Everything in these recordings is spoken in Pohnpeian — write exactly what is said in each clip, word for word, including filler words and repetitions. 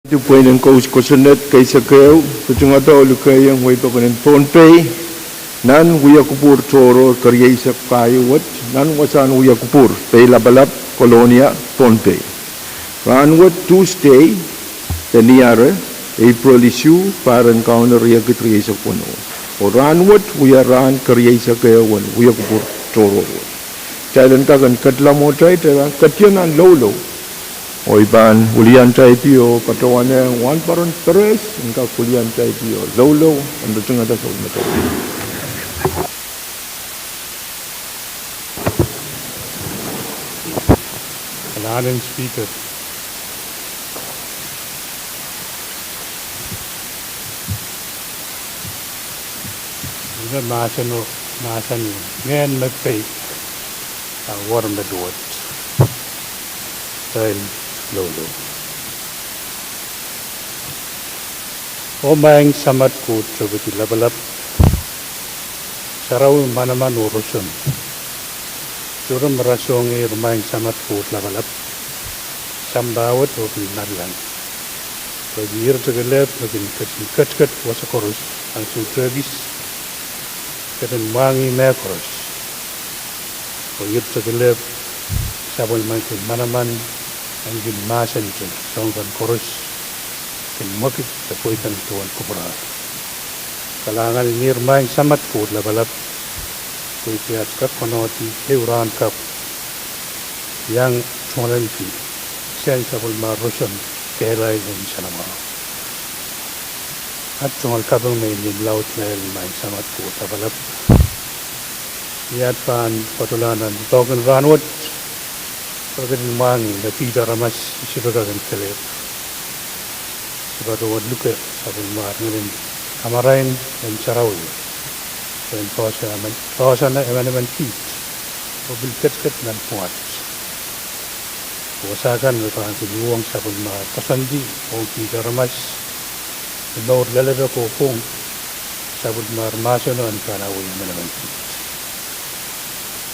Pweinen kous kosonned keisek ehu, pitungada oh lukehiong wehi pokon en Pohnpei nan wiakupwur tohrohr kerieisek pahieu wet, nan wasahn wiakupwur Peilapalap, Kolonia, Pohnpei. Rahnwet Tuesday, de ni ahr, April isuh, pahr en Kauno riekid rieisek weneu. Oh rahnwet wia rahn kerieisek ehu en wiakupwur tohrohr wet. Kitail en kak en ketla mwohtail, kitail en ketien nan loulou. Oh I pahn wiliandi oh patohwan wahnpoaron Perez en kak wiliandi oh loulou en ritingada sapwellimatail. Kalahngan en Speaker. Ih me mahsen o, mahsen ngehn me pei, a wor me luwet. Kitail loulou. Oh Maing Samat Koht Deputy Lapalap, sarawi, manaman oh roson. Sohte me rasehng ihr Maing Samat Koht Lapalap, sampah wet oh pil nanleng. Pwehki ire kelehpw me kin ketin ketiket wasa koaros, ansou tehkis, ketin mwahngih mehkoaros. Oh ire kelehpw sapwellimaniki manaman, en kin mahsente soahng kan koaros, kin mwekid de pweikan duwen kupwurar. Kalahngan en ihr Maing Samat Koht Lapalap, pwehki aht kak konehdi ehu rahn kapw, iang tungoalenki, sen sapwellimomwi roson kehlail en nsenamwahu. Aht tungoal kaping me I men laud mehlel Maing Samat Koht Lapalap. Ni aht pahn patohla nan doadoahk en rahnwet, re ketin mwahngih me kiht aramas I sohte kak en kelehpw. Se patohwan luke sapwellimomwi ngehn en kamarain en sarawi, pwehn poahsoan emen, poahsoan emenemen kiht, oh pil ketiket nan pwoat. Wasa kan me pahn kin uhwong sapwellimomwi koasoandi ong kiht aramas, ni mour lelepek oh pwung, sapwellimomwi mahseno en pahn awih emenemen kiht.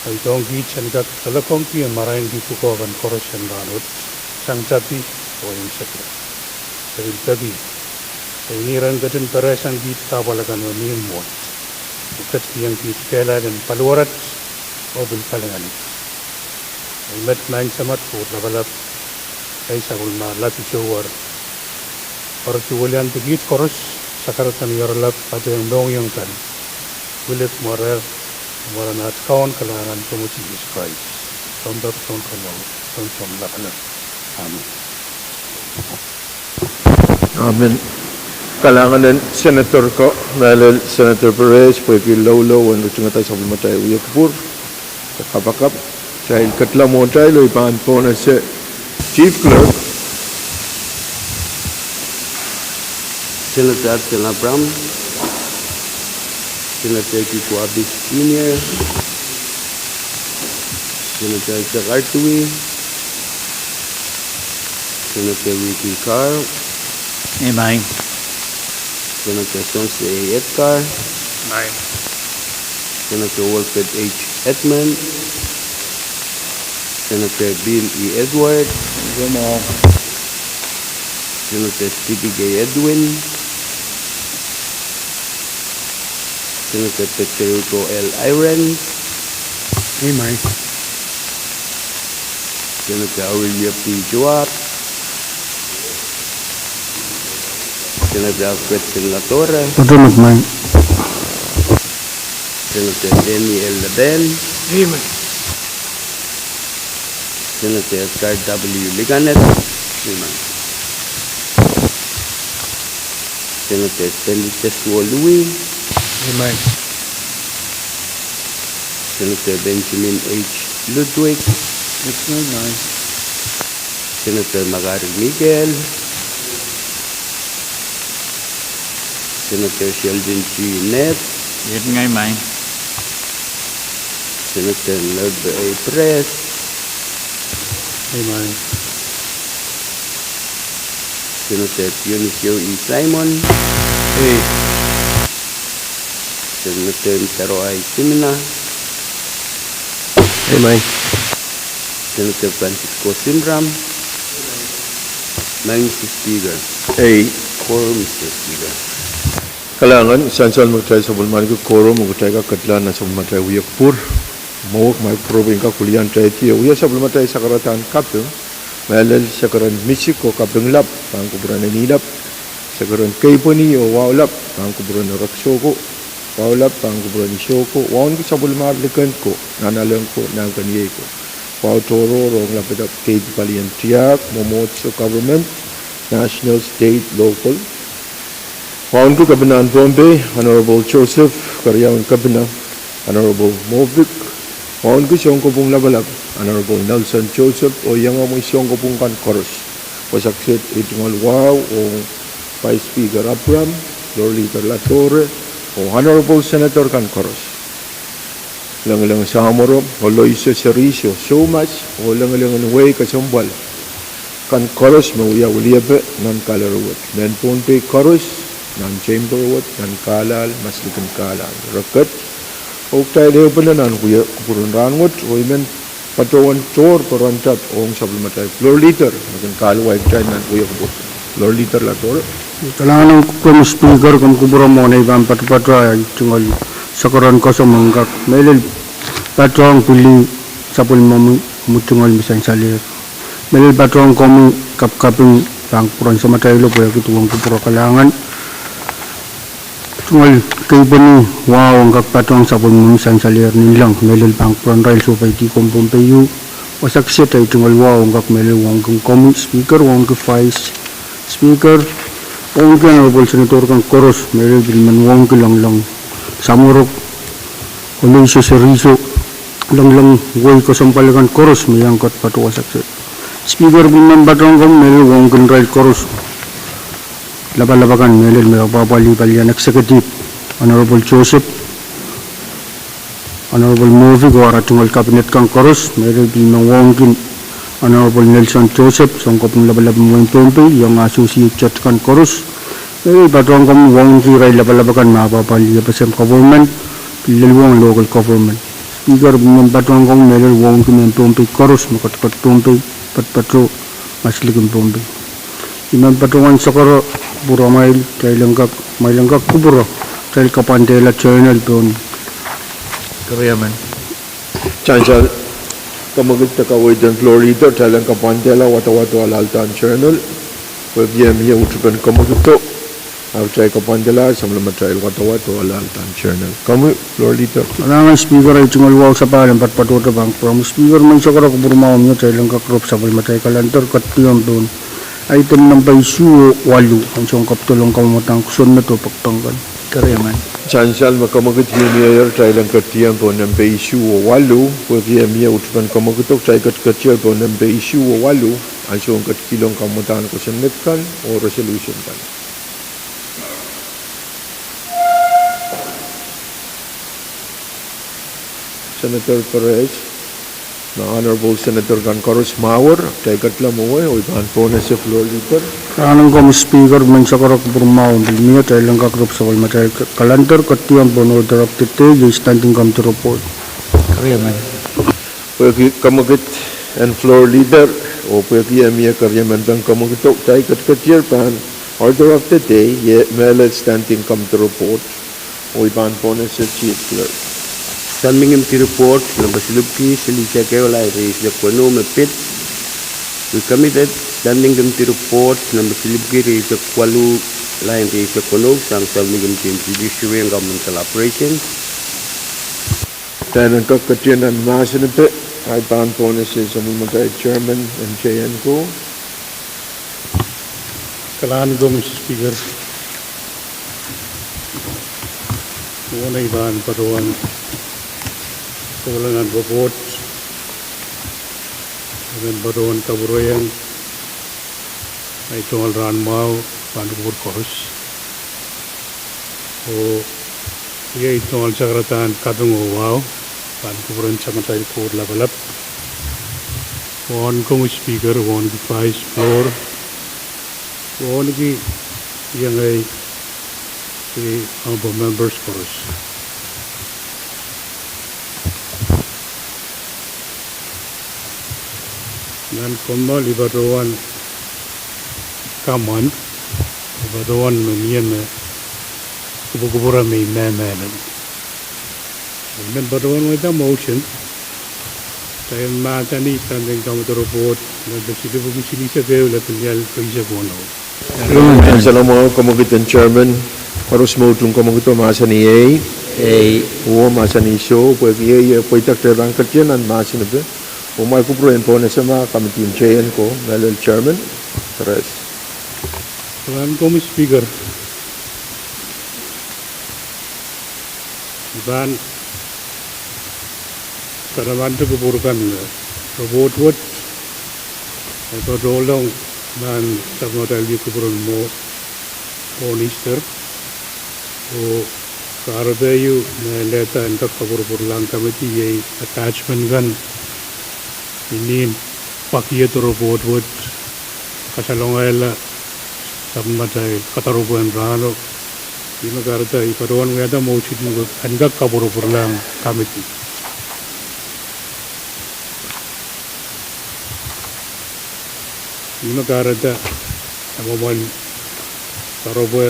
Oi, dohng kiht en kak loalokongki oh marainki pwukoa kan koaros en rahnwet, sang tapi oh imwseklahn. Pil peki, e ni ren ketin perehsang kiht kahpwal akan me mihmi mwohd, oh ketikihong kiht kehlail en paliwarat, oh pil palingehn. Oi met Maing Samat Koht Lapalap, ei sapwellimomwi lap itou wor, pwarki wiliandi kiht koaros, sakarada ni oaralap, patehng mohngiong kan, wiliakapwarail, mwaren aht Kaun kalahngan Tomwo Sises Krais, Sounpar, Sounkomour, Sounsoun Lapalap. Amen. Amen. Kalahngan en Senator ko, mehlel Senator Perez, pwehki loulou en ritingada sapwellimatail wiakupwur. Kapakap, kitail ketla mwohtail oh I pahn pohnese Chief Clerk. Senator Absalom Abraham, Senator Kiko Abis Junior, Senator Jack Artui, Senator Ricky Carl. Amen. Senator Songse A. Edgar. Amen. Senator Wilfred H. Edmund. Senator Bill E. Edward. Amen. Senator Stevie J. Edwin. Senator Peter Uto L. Irons. Amen. Senator Aurelio P. Joab. Senator Alfred Pinlatore. Amen. Senator Danny L. Leben. Amen. Senator Edgar W. Liganet. Amen. Senator Stanley Teswo Louis. Amen. Senator Benjamin H. Ludwig. Amen. Senator McGarry Miguel. Senator Sheldon G. Nett. Amen. Senator Norbert A. Perez. Amen. Senator Dionisio E. Simon. Amen. Senator Mitaro I. Simina. Amen. Senator Francisco Simram. Thank you, Speaker. Ei. Quorum, Mister Speaker. Kalahngan, sansal me kitail sapwellimaniki quorum, me kitail kak ketlahng nan sapwellimatail wiepe pwur. Mwowe me pwurupwurdohng kak wiliandi, wia sapwellimatail sakaradahn kaping, mehlel sakaradahn misik oh kaping lap, pahn kupwuren Eni Lap, sakaradahn keipweni oh wahu lap, pahn kupwuren Reksoko, wahu lap, pahn kupwuren Isoko, wauneki sapwellimar liken ko, nan alen ko, nan keniei ko. Wahu tohrohr ong lapalap keidi palien tiahk, mwomwohdiso government, national, state, local. Wauneki Kepina en Pohnpei, Honorable Joseph, keriaun Kepina, Honorable Movic. Wauneki sounkopwung lapalap, Honorable Nelson Joseph, oh iangahki sounkopwung kan koaros. Wasa kiset ei tungoal wahu ong Vice Speaker Abraham, Floor Leader Latore, oh Honorable Senator kan koaros. Lengeleng Samoro, Aloysius Seriso, Soumas, oh lengeleng en wehi kesempwal kan koaros me wia weliepe nan gallery wet. Mehn Pohnpei koaros, nan chamber wet, nan kahlahl, maslikin kahlahl. Re ket, oh kitail ehupene nan wia kupwuren rahnwet, oh I men patohwan tohr peren tap ong sapwellimatail Floor Leader, me kin kahluwa kitail nan wia kupwur. Floor Leader Latore. Kalahngan ong Mister Speaker, komw kupwuromwi mwohn ei pahn patopato ei tungoal sakaradahn koasoamw en kak mehlel patohwan pwili sapwellimomwi, omwi tungoal me sansalehr. Mehlel patohwan komwi kapkaping pahn kupwuren samatailo pwehki duwen kupwuro. Kalahngan. Tungoal keipweni wahu en kak patohwan sapwellimomwi sansalehr, Ninleng, mehlel pahn kupwuren irail sohpeidi komwi Pohnpei. Wasa kiset ei tungoal wahu en kak mehlel wauneki komwi Speaker, wauneki Vice Speaker, wauneki Honorable Senator kan koaros, mehlel pil men wauneki lengeleng Samoro, Aloysius Seriso, lengeleng wehi kesempwal kan koaros me iang ket patohwan wasa kiset. Speaker, pil men patohwan komwi mehlel wauneki irail koaros lapalap akan mehlel me apwahpwalih palien executive, Honorable Joseph, Honorable Movic, oh ara tungoal cabinet kan koaros, mehlel pil men wauneki Honorable Nelson Joseph, sounkopwung lapalap en wehin Pohnpei, iangahki associate judge kan koaros, mehlel patohwan komwi wauneki irail lapalap akan me apwahpwalih FSM government, pil lel wong local government. Speaker, pil men patohwan komwi mehlel wauneki mehn Pohnpei koaros me ketiket Pohnpei, patopato maslikin Pohnpei. I men patohwan sakaro kupwuramwail, kitail en kak, kumwail en kak kupwuro, kitail kapwandehla journal pohn. Keriamen. Sansal, kemwekid de kaweid en Floor Leader, kitail en kapwandehla wadawad oh alahldahr en journal, pwehki e mie utupen kemwekido, ahpw kitail kapwandehla sapwellimatail wadawad oh alahldahr en journal. Komwi, Floor Leader. Kalahngan Speaker, ei tungoal wahu sapahl en patopato pahn kupwuromwi Speaker, men sakaro kupwuromwahu mie, kitail en kak rop sapwellimatail calendar, ketidiong pohn item nempe isuh oh waluh, ansoun kapitol en kamwadahn kosonned oh pekpek kan. Keriamen. Sansal me kemwekid ieu mieier, kitail en ketidiong pohn nempe isuh oh waluh, pwehki e mie utupen kemwekido, kitail ketiketier pohn nempe isuh oh waluh, ansoun ketikihong kamwadahn kosonned kan oh resolution kan. Senator Perez, me Honorable Senator kan koaros mwahuer, kitail ketla mwowe, oh I pahn pohnese Floor Leader. Kalahngan ong komwi Speaker, men sakaro kupwuromwahu pil mie, kitail en kak rop sapwellimatail calendar, ketidiong pohn order of the day, iei standing committee report. Keriamen. Pwehki kemwekid en Floor Leader, oh pwehki e mie keriemen pohn kemwekido, kitail ketiketier pahn order of the day, iei mehlel standing committee report, oh I pahn pohnese Chief Clerk. Standing committee report, nempe silipwki, silihsek ehu, lain rieisek weneu me pid. We committed standing committee report, nempe silipwki, rieisek waluh, lain rieisek weneu, sang Standing Committee on Judiciary and Governmental Operations. Kitail en kak ketin nan mahsanipe, I pahn pohnese sapwellimatail Chairman, M J N ko. Kalahngan ong komwi Mister Speaker. Mwohn ei pahn patohwan, patohwan nan report, I men patohwan kapwurehiong ei tungoal rahn mwahu pahn kupwur koaros. Oh iei ei tungoal sakaradahn kaping oh wahu pahn kupwuren samatail Koht lapalap. Wauneki komwi Speaker, wauneki Vice, Floor, wauneki iengei, the honorable members koaros. Nan kommoal I patohwan kamwan, patohwan me mie me kupwukupwure me I mehmehlel. I men patohwan wehda motion, kitail mahsanih pahn deng kamwete report, nan silipwki silihsek ehu, lepin ial rieisek weneu. Ansou me komwekid en chairman, koaros me utung komwekido mahsanih ei, ei, oh mahsanih soh, pwehki ei, eh, pweida kitail pahn ketido nan mahsen ipe. Oh mwail kupwure en pohnese ma committee en chair ko, mehlel chairman, res. Rahn komwi Speaker, I pahn kalahngan kupwurkan me report wet e patohlong nan sapwungatail wihk kupwuren mwo, mwohn Easter, oh kahrepe ieu me lehda en kak kapwurpwurlahng committee iei attachment kan, I men pwekihdo report wet, kasalongehla sapwungatail kadarepwen rahno. Ih me kahrehda I patohwan wiahda motion en kak kapwurpwurlahng committee. Ih me kahrehda, eh, mwomwen doaropwe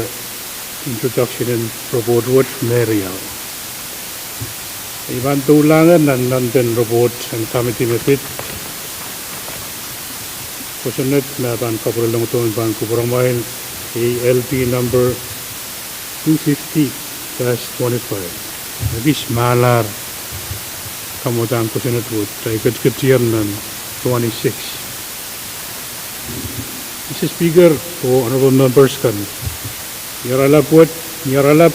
introduction en report wet me riau. I pahn doulahngehr nan, nan eden report en committee me pid, kosonned me pahn kapwurelong dohn pahn kupwuramwail, A L P number two fifty dash twenty-five. Ekis mahlahr kamwadahn kosonned wet, kitail ketiketier nan twenty-six. Mister Speaker, oh honorable members kan, ni oaralap wet, ni oaralap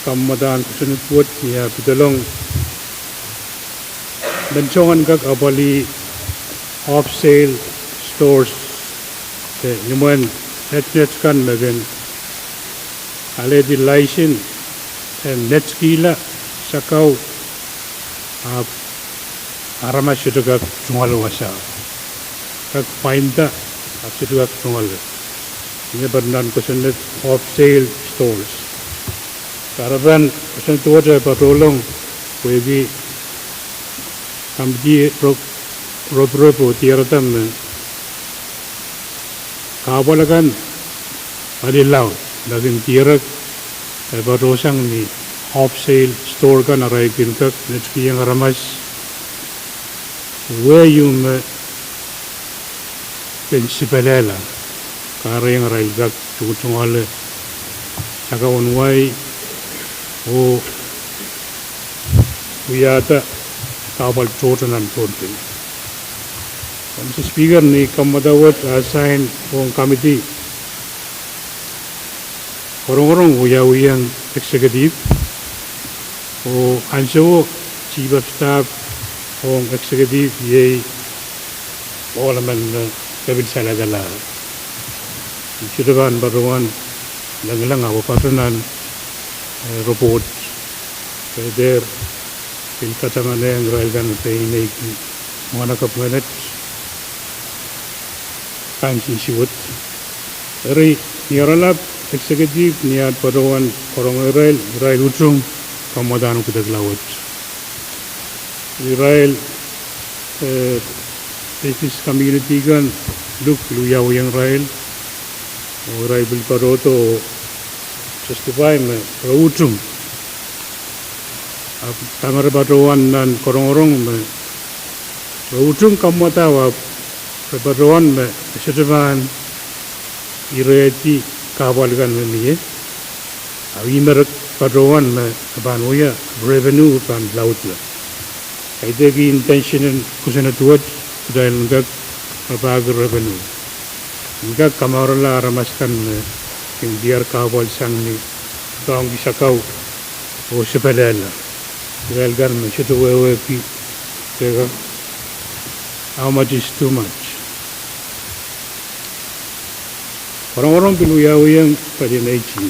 kamwadahn kosonned wet, ni ah pedolong men soangen kak apwalih wholesale stores, de imwen netinet kan me kin alehdi license en netikihla sakau, ahpw aramas sohte kak tungoale wasa, kak pwainda ahpw sohte kak tungoale. Ih me patohwan nan kosonned wholesale stores. Kahrepen kosonned wet e patohlong pwehki committee rop, roporop oh diarada me kahpwal akan pali laud me kin dierek e patohsang ni wholesale store kan, arail kin kak netikihong aramas wehio me kin sipelehla, kahrehiong arail kak tungotungoale sakauen wai oh wiahda kahpwal tohto nan Pohnpei. Mister Speaker, ni kamwadahn wet assign ong committee, Korongorong wiawihong executive, oh ansouo chief of staff ong executive iei ohl emen me kepil saledekla. I sohte pahn patohwan lengileng, ahpw patohwan, eh, report, eh, dehr pil katamanehng irail kan me pein neiki mwahnakapw menet kansensuwed. Eri, ni oaralap executive, ni at patohwan karonge irail, irail utung kamwadahn kudekla wet. Irail, eh, business community kan, Luke pil wiawihong irail, oh irail pil patohdo, testify me re utung. Ahpw dahme re patohwan nan Korongorong me re utung kamwadahn, ahpw re patohwan me e sohte pahn irehdi kahpwal kan me mie. Ahpw ih me re patohwan me e pahn wia revenue pahn laudla. Kaidehk intention en kosonned wet, kitail en kak rapahki revenue, en kak kamourala aramas kan me kin diar kahpwal sang ni doadoahngki sakau oh sipelehla irail kan me sohte wehwehki, de kak, how much is too much. Korongorong pil wiawihong pali neiti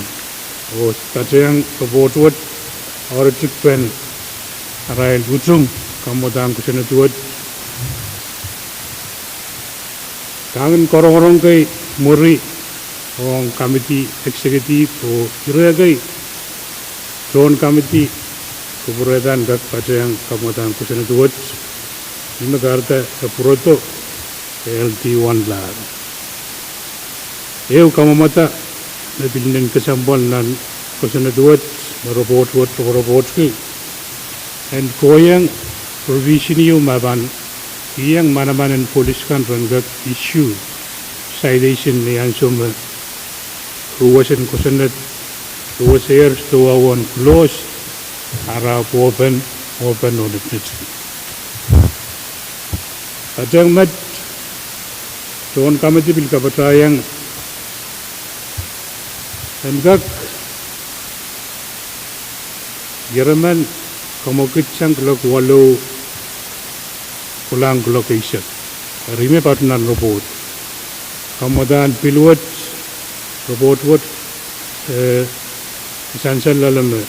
oh patehng report wet, oaritikpen arail utung kamwadahn kosonned wet. Kahngen Korongorong kei mwuri ong committee executive oh ire kei tohn committee kupwurehda en kak patehng kamwadahn kosonned wet, ih me kahrehda e pwurodo, e L T one lahr. Ehu kamwomwada me pil nin kesempwal nan kosonned wet, me report wet, report ki, en kohieng provision ieu me pahn kihong manaman en polis kan ren kak issue citation ni ansou me ruwesen kosonned, ruwesehier, stowa won close, ahpw open, open oh nitnit. Patehng met, tohn committee pil kapatahieng en kak, ieremen, kamwekid sang kuloak walu kolahng kuloak eisek. Eri me patohwan report. Kamwadahn pil wet, report wet, eh, sansal loale me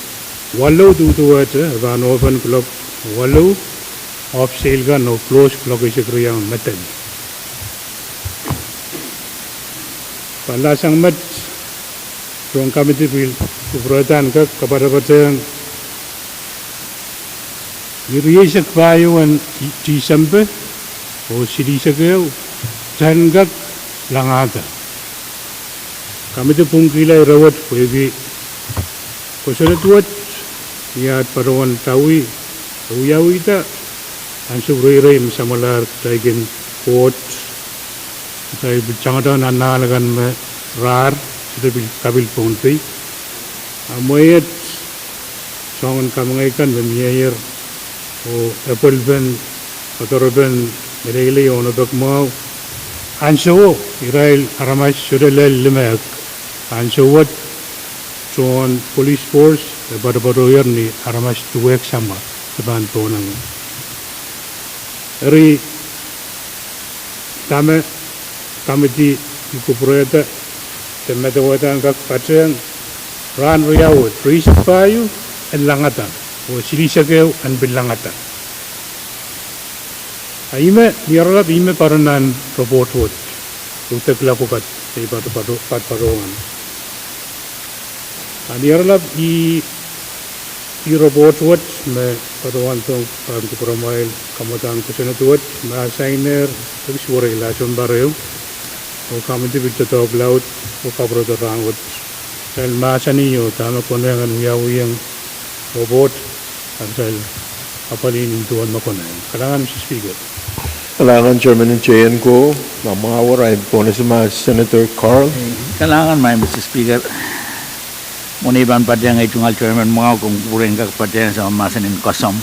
walu duduwehte, eh, pahn open kuloak walu, off sale kan oh close kuloak eisek riau medek. Pahn lasang met, tohn committee pil kupwurehda en kak kapatapatehng ni rieisek pahieu en Tisempe oh silihsek ehu, ten kak langada. Committee pwungkihla ire wet pwehki kosonned wet, ni aht patohwan tawih, e wiawihda ansou reirei me samwalahr kitail kin vote, kitail pil tangatang nan nahnalek kan me rahr, sohte pil kapil Pohnpei. A mwehi et, soangen kamangai kan me mieier, oh epwelpen, koadoarepen meleilei oh onopek mwahu. Ansouo, irail aramas sohte lel limehk. Ansou wet, tohn police force, e poatopoatohier ni aramas duwehk samwa, de pahn pohnangi. Eri, dahme committee kupwurehda, de medewehda en kak patehng, rahn riau wet, rieisek pahieu, en langada, oh silihsek ehu, en pil langada. A ihme, ni oaralap ihme patohwan report wet, udek lap wet, e patopato, patopato wet. A ni oaralap ih, ih report wet, me patohwan tohn pahn kupwuramwail kamwadahn kosonned wet, me assigner, ekis werei la sounpar ehu, oh committee pil doadoahk laud, oh kapwurehdo rahn wet. Kitail mahsanih oh dahme konehng en wiawihong report, a kitail apwalih nin duwen me konehng. Kalahngan, Mister Speaker. Kalahngan, Chairman en J N ko, ma mwahu ahi bonus ma Senator Carl. Kalahngan, Madam Mister Speaker. Mwein I pahn patehng ei tungoal Chairman mwahu, komw kupwure en kak patehng samwa mahsen en koasomw.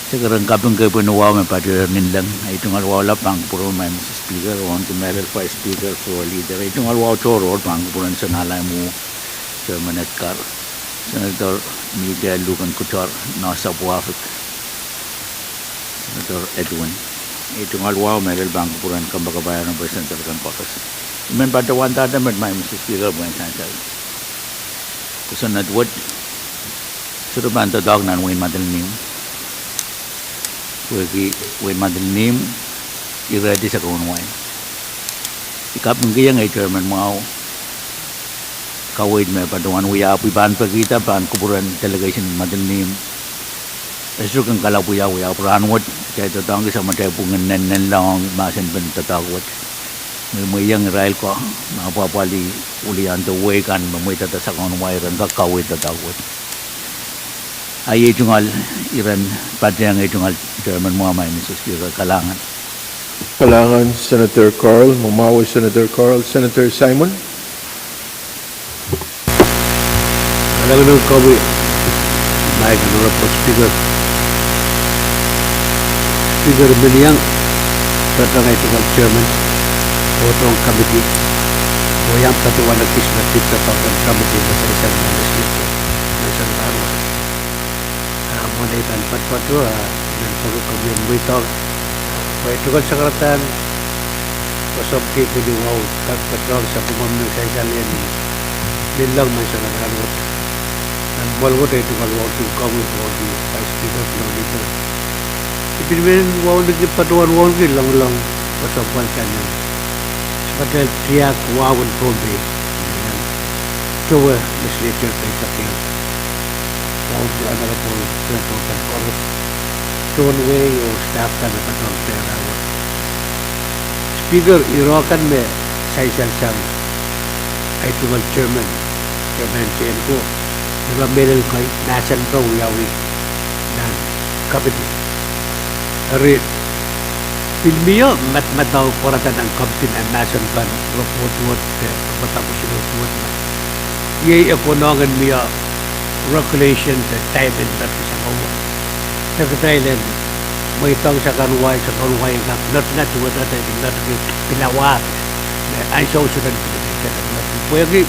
Se keren kaping kepwehn wahu me patohwan nin leng. Ei tungoal wahu lap pahn kupwure Madam Mister Speaker, wauneki mehlel Vice Speaker, Floor Leader. Ei tungoal wahu tohrohr pahn kupwure Sen Alai Mwo, Chairman Edgar, Senator Mika Luken Kutor, Noah Sapwahfik, Senator Edwin. Ei tungoal wahu mehlel pahn kupwure kompoakepahi Honorable Senator Ken Koaros. I men patohwanda met Madam Mister Speaker, pwehn sansal. Kosonned wet, sohte pahn doadoahk nan wehin Madolenihmw. Pwehki wehin Madolenihmw, ire di sakau en wai. I kapingkihong ei Chairman mwahu kaweid me patohwan wia, ahpw I pahn pekihda pahn kupwure delegation Madolenihmw. E sohte kin kalap wiawi, ahpw rahn wet, kitail doadoahngki samatail pwungen nennenlahng mahsen pen doadoahk wet. Mweimweiong irail ko, me apwapwalih wiliandi wehi kan me mweidada sakau en wai, ren kak kaweid doadoahk wet. A iei tungoal, I ren patehng ei tungoal Chairman mwahu Madam Mister Speaker, kalahngan. Kalahngan Senator Carl, mwomwahu Senator Carl, Senator Simon. Kalahngan en komwi, Madam Honorable Speaker. Speaker Miniang, patohwan ei tungoal Chairman, oh tohn committee, oh iang patohwan ekis me pid patohwan committee me sansal nan legislature, me sansal nan Ah, mwein I pahn patopato, ah, I men pwurodo komwi en mweidohng, pwe ei tungoal sakaradahn, koasoandi me ni wahu, kak patohwan sapwungomw me sansal ni, ni leng me sansal nan wet. Nan mwoahl wet ei tungoal wahu kin komwi, wahu kin Vice Speaker, Floor Leader. I pil men wauneki patohwan wauneki longolong, koasoandi kan nan. Spattel tiahk wahu en Pohnpei. Nan towe legislature peitak ieu. Wauneki Honorable Senator Ken Koaros, tohn wehi oh staff kan me patohwan pehrawe. Speaker, ire kan me sansal sang ahi tungoal chairman, chairman J N Ko, ira mehlel kei mahsen pwe wiawi nan committee. Eri pil mie madamadau pwarada nan committee nan mahsen kan report wet de pwukoa kosonned wet me iei e konehng en mie regulation de time en notki sakau wai. De kitail en mweidohng sakau wai, sakau wai en kak notki, duwehte duwehte notki pil awa me ansou sohte pil kak notki pwehki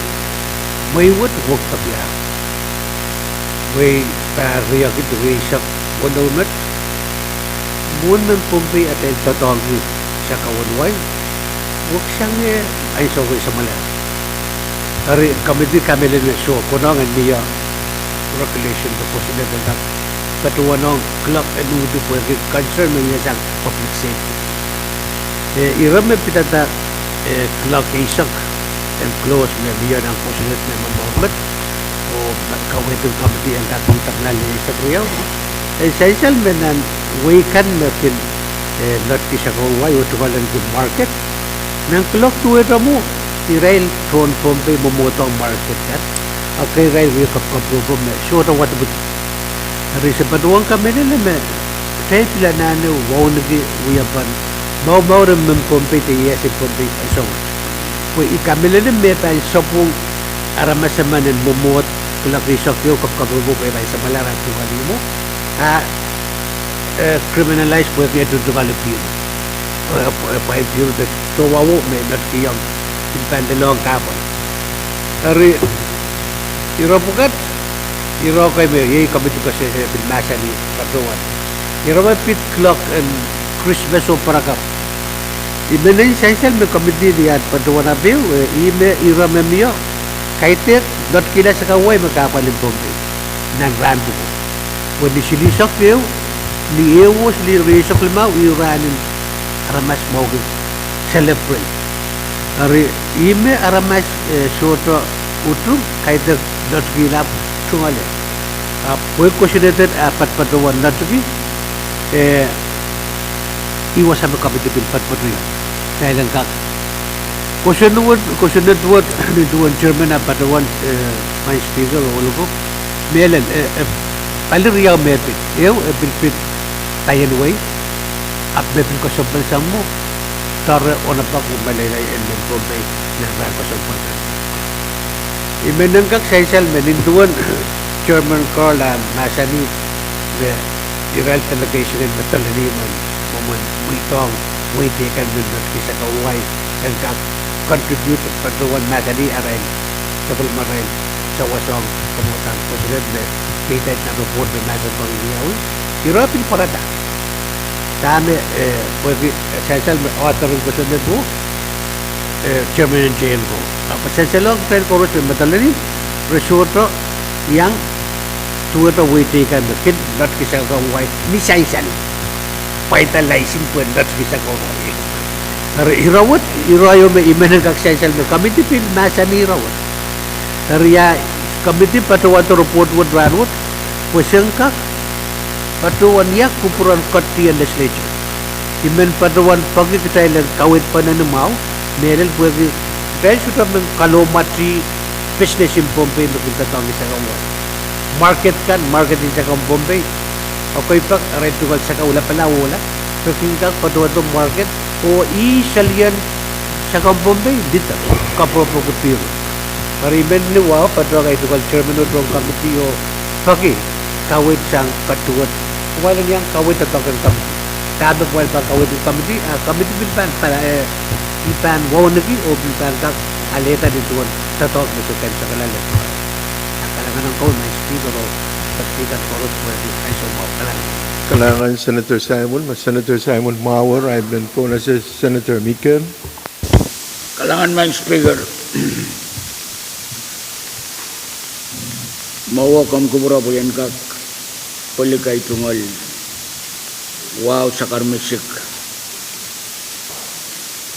mwehi wet wekpek ia. Wehi pahr riekid rieisek weneu met, mwohn mehn Pohnpei atail doadoahngki sakau en wai, weksange ansou re samwalahr. Eri committee kamehlele me soh, konehng en mie regulation de kosonned en kak patohwanohng clock en uhdi pwehki concern me mie sang public safety. Eh, ira me pidada, eh, clock eisek en close me mie nan kosonned me momour met, oh kaweid en committee en kak uhd lel eisek riau. Eh, sansal me nan wehi kan me kin, eh, notki sakau wai oh tungoal en kin market, nan clock duwehte mwo, irail tohn Pohnpei mwomwohdohng market kan, ahpw irail wie kapwkapwurupwur me sohte wadipwidi. Eri se patohwan kamehlele me kitail pil anahne wauneki wiepen mour, mour en mehn Pohnpei de ieias en Pohnpei ansou wet. Pwe I kamehlele me pahn sapwung aramas emen en mwomwohd clock eisek ehu kapwkapwurupwur pwe pahn samwalahr ahi tungoal ihmwo, a, eh, criminalize pwehki e tungoal appeal. Eh, pwe, pwe appeal de tohwahu me notkihong, pil pahn lelohng kahpwal. Eri ire pwukat, ire kei me iei committee koasoiase pil mahsanih patohwan. Ire me pid clock en Krismas oh pwarakapw. I men en sansal me committee ni ahd patohwan ape ehu, eh, ih me ire me mie kaidehk notkihla sakau wai me kahpwal en Pohnpei nan rahn pwuko. Pwe ni silihsek ehu, ni ehu oh silihsek rieisek limau, ih rahn en aramas mwahuki celebrate. Eri ih me aramas, eh, sohte utung, kaidehk notkihla, tungoale. Ahpw pwehki kosonned et ah patohwan notkihla, eh, ih wasa me committee pil patopato ia. Kitail en kak kosonned wet, kosonned wet nin duwen chairman ah patohwan, eh, Madam Speaker, ohloko, mehlel, eh, eh, pali riau me pid. Ehu, eh, pil pid paien wehi, ahpw me pil kesempwal sang mwo, doare onopek oh meleilei en mehn Pohnpei nan rahn kesempwal kan. I men en kak sansal me nin duwen chairman Carl ah mahsanih me irail delegation en Madolenihmw en mwomwen mweidohng wehi teikan me notki sakau wai en kak contribute patohwan mahsanih arail sapwellimarail sawas ong patohwan kosonned me peidait nan report me mahsen pwong wiawi. Ire pil pwarada. Dahme, eh, pwehki, eh, sansal me author en kosonned mwo, eh, chairman en J N Ko. Ahpw sansalohng kitail koaros me Madolenihmw, re sohte iang duwehte wehi teikan me kin notki sakau wai ni sansal. Pwaida license pwe notki sakau wai. Eri ire wet, ire ieu me I men en kak sansal me committee pil mahsanih ire wet. Eri ia committee patohwanohng report wet rahnwet, pwe sen kak patohwan ia kupwuren ketidiong legislature. I men patohwan peki kitail en kaweid pwenen mwahu, mehlel pwehki kitail sohte men kalohmwatih business en Pohnpei me kin doadoahngki sakau wai. Market kan, market en sakau en Pohnpei, ekei pak arail tungoal sakau lapalap ohla, re kin kak patohwanohng market, oh ih selien sakau en Pohnpei, dihte, kapwuropwurki pihr. Eri I men ni wahu patohwan ahi tungoal chairman oh tohn committee oh peki kaweid sang ketiket, kumwail en iang kaweid doadoahk en committee. Dahme kumwail pahn kaweid en committee, a committee pil pahn pala, eh, pil pahn wauneki oh pil pahn kak alehda nin duwen doadoahk me se kin sakalalek. A kalahngan ong komwi Madam Speaker oh speaker koaros pwehki ansou mwahu. Kalahngan. Kalahngan Senator Simon, ma Senator Simon mwahuier, I men pohnese Senator Mikel. Kalahngan Madam Speaker. Mwowe komw kupwure pwe en kak pweliki ahi tungoal wahu sakar misik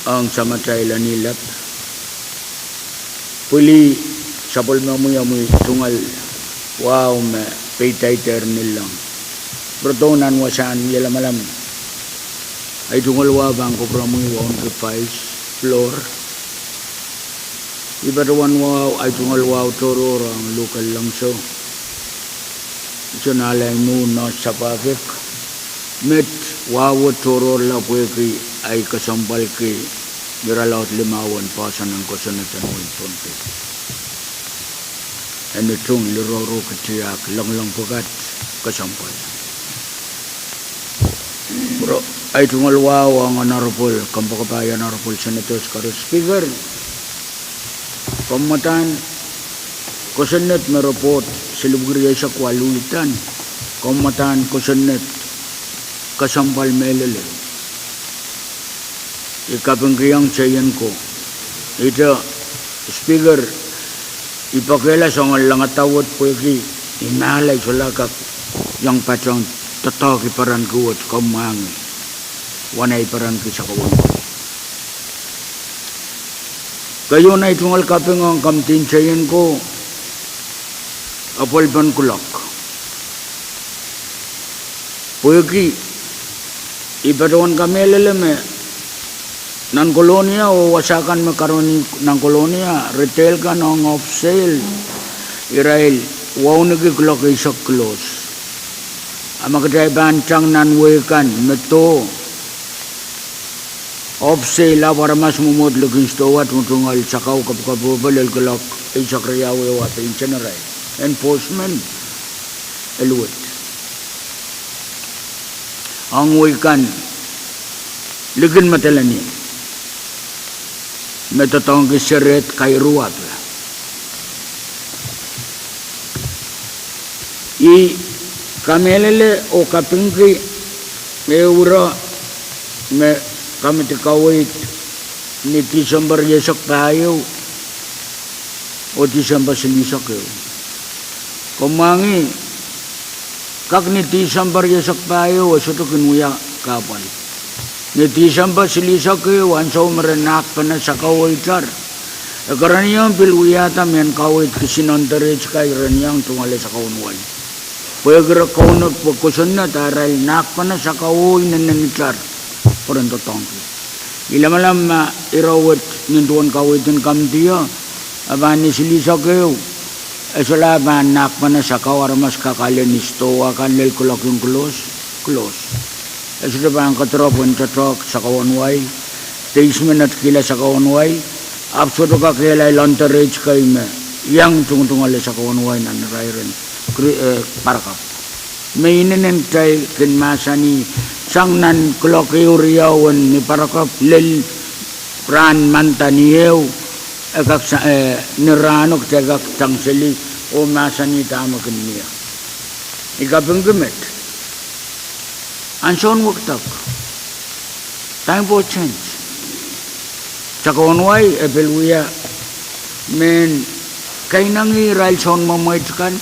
ong Samatail Lenilep. Pwili sapwellimomwi omwi tungoal wahu me peidaidehr nilong. Pwurodo nan wasahn wie lamalam, ahi tungoal wahu pahn kupwuromwi wauneki vice, floor. I patohwan wahu, ahi tungoal wahu tohrohr ong luhk en Langso. Sohte ale mwo nohs sapahkik. Met wahu tohrohrla pwehki ahi kesempwalki irelaud limau en poahsoan en kosonned en wehin Pohnpei. Eni tung lirohro kitiak lengileng pwukat kesempwal. Ahi tungoal wahu ong Honorable, kompoakepahi Honorable Senator Sikari Speaker. Komw mwadang kosonned me report, silipwukiri eisek waluh idan, komw mwadang kosonned kesempwal mehlel. I kapingkihong Seienko. Ihte Speaker, I pekehla soangen langada wet pwehki I mahla I solahr kak iang patehng doadoahk I perenki wet, komw mwahngih. Wen ei perenki sakau. Keieun ahi tungoal kaping ong Komodihn Seienko, apwalipen kuloak. Pwehki I patohwan kamehlele me nan Kolonia oh wasa kan me karonge nan Kolonia, retail kan ong wholesale, irail wauneki kuloak eisek close. A ma kitail pahn tang nan wehi kan me doh wholesale, ahpw aramas mwomwohd likin stowa tungoal sakau, kapwkapwuhpwul, lel kuloak eisek riau ehu a pein senerail. Enforcement e luwet ong wehi kan likin Madolenihmw me doadoahngki serehd kairuwape. I kamehlele oh kapingki ehu ire me komiti kaweid ni Disempe rieisek pahieu oh Disempe silihsek ehu. Komw mwahngih, kak ni Disempe rieisek pahieu e sohte kin wia kahpwal. Ni Disempe silihsek ehu, ansou me re nahkpene sakau oh itar, e kereniong pil wiahda mehn kaweid kisin underage kan, re iang tungoale sakaun wai. Pwehki re kaunop pwe kosonned, a irail nahkpene sakau oh inenen itar pwe ren doadoahngki. I lamalam ma ire wet nin duwen kaweid en komiti o, a pahn ni silihsek ehu, e solahr pahn nahkpene sakau, aramas kak ale ni stowa kan lel kuloak en close, close. E sohte pahn kedirepw en doadoahk sakaun wai, de eisek minit kihla sakaun wai, ahpw sohte kak ale underage kei me iang tungotungoale sakaun wai nan irair en parakapw. Me inenen kitail kin mahsanih, sang nan kuloak ehu riau en ni parakapw lel rahn manda ni ehu, e kak sa-, eh, ni rahno kitail kak tangseli oh mahsanih dahme kin mie. I kapingki met, ansoun wekidek, time for change. Sakaun wai e pil wia mehn keinengieng irail soun mwemweit kan,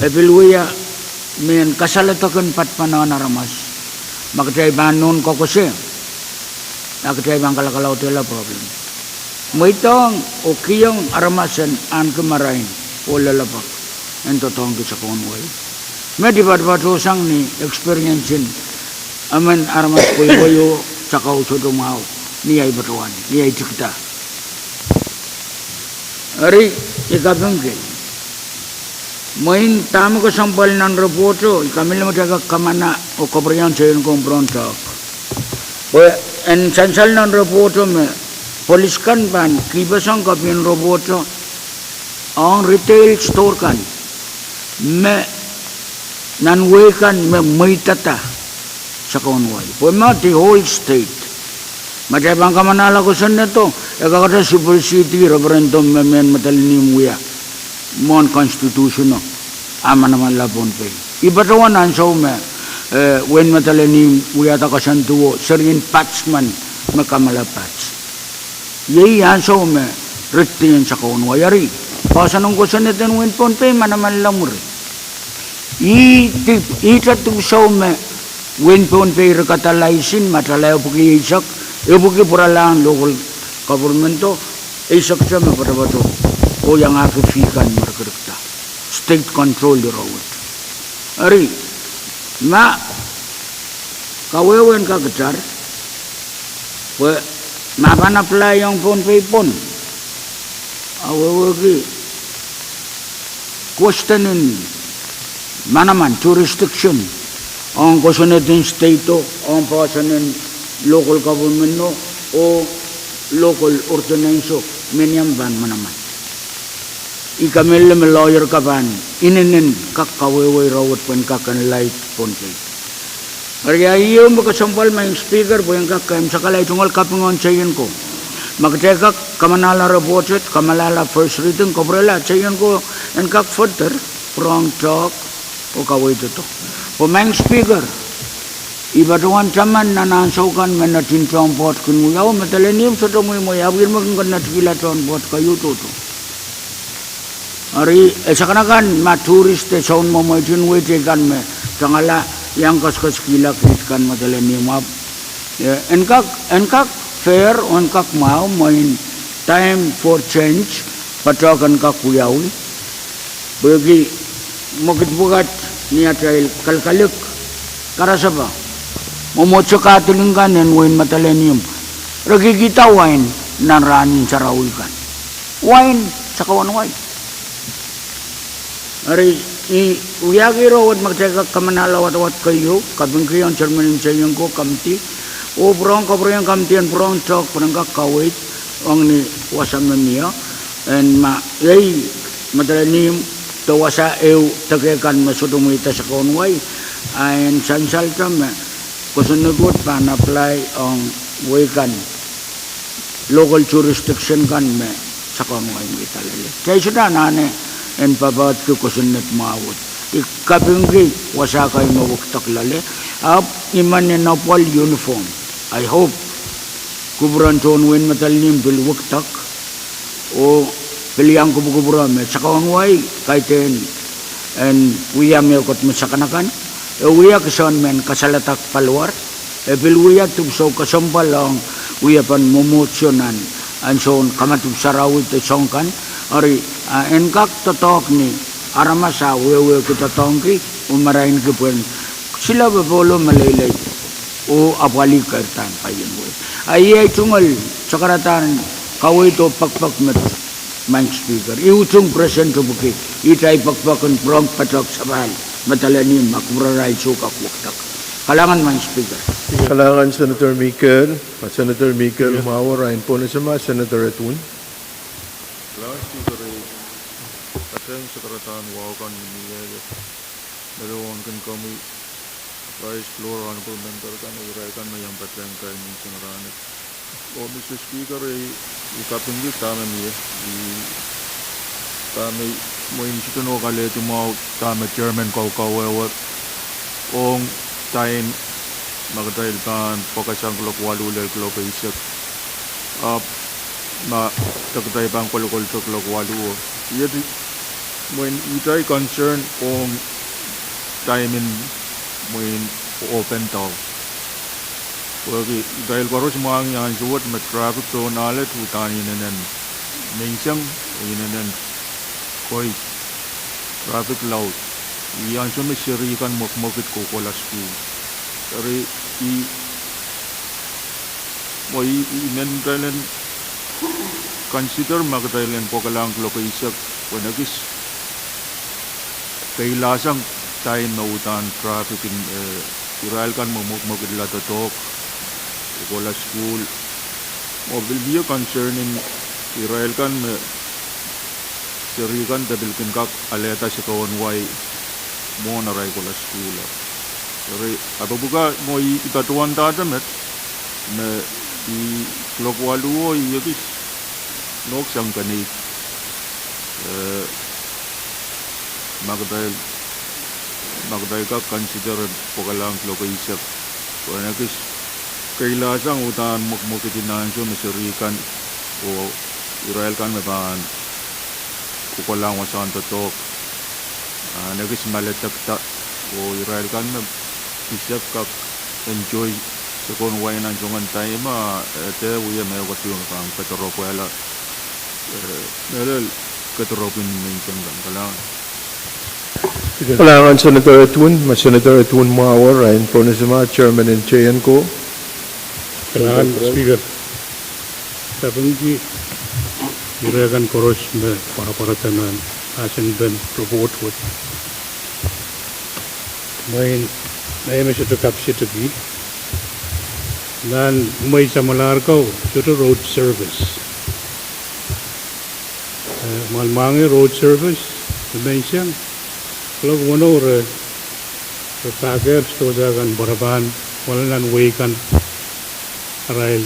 e pil wia mehn kasaledek en padapadahn aramas. Ma kitail pahn nohn koakoakoasoia, a kitail pahn kalakalaudehla problem. Mweidohng oh kihong aramas en ahneki marain oh lelepek en doadoahngki sakaun wai. Met I patopato sang ni experience en emen aramas pweipwei oh sakau sohte mwahu ni ahi patohwan, ni ahi tikida. Eri, I kapingki mwein dahme kesempwal nan report o, I kamehlele me kitail kak kamana oh kapwuriamwei en komw pwurodo. Pwe en sansal nan report o me polis kan pahn kihpeseng kopien report o ong retail store kan me nan wehi kan me mweidada sakaun wai. Pwe ma the whole state. Ma kitail pahn kamanahla kosonnedo, e kakete supersede referendum me mehn Madolenihmw wia mwohn constitution o, a manamanla Pohnpei. I patohwan ansou me, eh, wehin Madolenihmw wiahda koasoandi o, serien parts men me kamala parts. Iei ansou me ritidien sakaun wai. Eri, poahsoan en kosonned en wehin Pohnpei manamanla mwuri. Ihte, ihte dipwisou me wehin Pohnpei rekada laisin, ma kitail epwiki eisek, epwiki pwuralahn local government o, eisek te me patopato, oh iangahki fee kan me re kin rikida. State control ire wet. Eri, ma kawehwe en kak itar, pwe Ma pahn apply ong Pohnpei pwon, a wehwehki question en manaman, jurisdiction, ong kosonned en state o, ong poahsoan en local government o, oh local ordinance o, meniam pahn manaman. I kamehlele me lawyer ka pahn inenen kak kawehwe irair wet pwehn kak enlighten Pohnpei. Eri ia ieu me kesempwal Madam Speaker, pwe en kak kaimwisekala, I tungoal kaping ong teien ko. Ma kitail kak kamanahla report wet, kamanahla first reading, kapwurehla teien ko en kak further, pwurehng talk, oh kaweid doadoahk. Pwe Madam Speaker, I patohwan taman nan ansou kan me netin tohn pwoat kin wiawi, medelen ihmw sohte mweimwei, ahpw ih me kin kak netikihla tohn pwoat keieu tohto. Eri e sakanakan ma tourist de soun mwomweitin wehi teikan me tangala iang koaskoaskihla kiht kan medelen ihmw ahpw, eh, en kak, en kak fair, en kak mwahu, mwein time for change, patohk en kak wiawi. Pwehki mwekid pwukat ni atail kalkalik, karasepe, mwomwohdiso kahdilingkan en wehin medelen ihmw, re kihkihda wain nan rahn en sarawi kan. Wain, sakawan wain. Eri, I wiahki irair wet ma kitail kak kamanahla wadawad keieu, kapingki ong chairman en teien ko, committee, oh pwurehng, kapwurehng committee en pwurehng talk pwehn kak kaweid ong ni wasa me mie, en ma iei medelen ihmw de wasa ehu deke kan me sohte mweidohng sakawan wai, a en sansalda me kosonned wet pahn apply ong wehi kan, local jurisdiction kan me sakawan wai mweidala lel. Kitail sohte anahne en papadki kosonned mwahu wet. I kapingki wasa kei me wekidek loale, ahpw I men en apwal uniform. I hope kupwuren tohn wehin medelen ihmw pil wekidek, oh pil iang kupwukupwure me sakawan wai kaidehn en wia mehkot me sakanakan, e wia kisehn mehn kasalehda paliwar, e pil wia dipwisou kesempwal ong wiepen mwomwohdiso nan ansoun kamadipw sarawi de soang kan, eri, a, en kak doadoahk ni aramas a wehwehki doadoahngki, oh marainki pwehn silepe pohlo meleilei, oh apwalih keirdahn paien wehi. A iei tungoal sakaradahn kaweid oh pekpek met, Madam Speaker. I utung Presiden Tepwiki, ihte ahi pekpek en pwurehng patohk sapahl medelen ihmw ma kupwurarail soh kak wekidek. Kalahngan Madam Speaker. Kalahngan Senator Mikael, Senator Mikael Mwahu, Rahn Pohnese ma Senator Edwin. Kalahngan Speaker, patehng sakaradahn wahu kan me mie, medewe ong komwi, Vice Speaker, honorable member kan, irail kan me iang patehng kaimwisekala rahn wet. Oh Mister Speaker, I, I kapingki dahme mie, I, dahme, mwein I sohte nohk alehdi mwahu dahme chairman kaukawehwe ong time ma kitail pahn pwakasang kuloak waluh lel kuloak eisek, ahpw ma kitail pahn kolokol kuloak waluh o. Iet, mwein ihte ahi concern ong time en mwein open doadoahk. Pwehki kitail koaros mwahngih ansou wet me traffic pohn alet uhdahn inenen menseng, inenen koaros, traffic laud. Ih ansou me seri kan mwekmwekid kohkohla sukuhl. Eri I, mwein I men kitail en consider ma kitail en pwakasang kuloak eisek, pwehn ekis keilahsang time me uhdahn traffic en, eh, irail kan me mwekmwekidla doadoahk, kohkohla sukuhl. Oh pil wia concern en irail kan me seri kan de pil kin kak alehda sakawan wai mwohn arail kohkohla sukuhl. Eri, ahpw pwuka mwein I patohwandahte met, me ih kuloak waluh o I ekis nohk sang kenei, eh, ma kitail, ma kitail kak consider pwakasang kuloak eisek, pwehn ekis keilahsang uhdahn mwekmwekid en ansou me seri kan oh irail kan me pahn kohkohlahng wasahn doadoahk, ah, en ekis maledekda, oh irail kan me pisek kak enjoy sakawan wai nan soangen time, ah, e dehr wia mehkot me pahn kediropwehla, eh, mehlel kediropw en menseng kan. Kalahngan. Kalahngan Senator Edwin, ma Senator Edwin Mwahu, Rahn Pohnese ma chairman en J N ko. Kalahngan Speaker. Sapwungki ire kan koaros me pwarapwarada nan mahsenpen report wet. Mwein, mwein me sohte kapikapiki nan mwehi samwalahr ko, sohte road service. Eh, mwahl mwahngih road service, me menseng, kuloak weneu re, re pakehr sitohsa kan pwe re pahn wala nan wehi kan, arail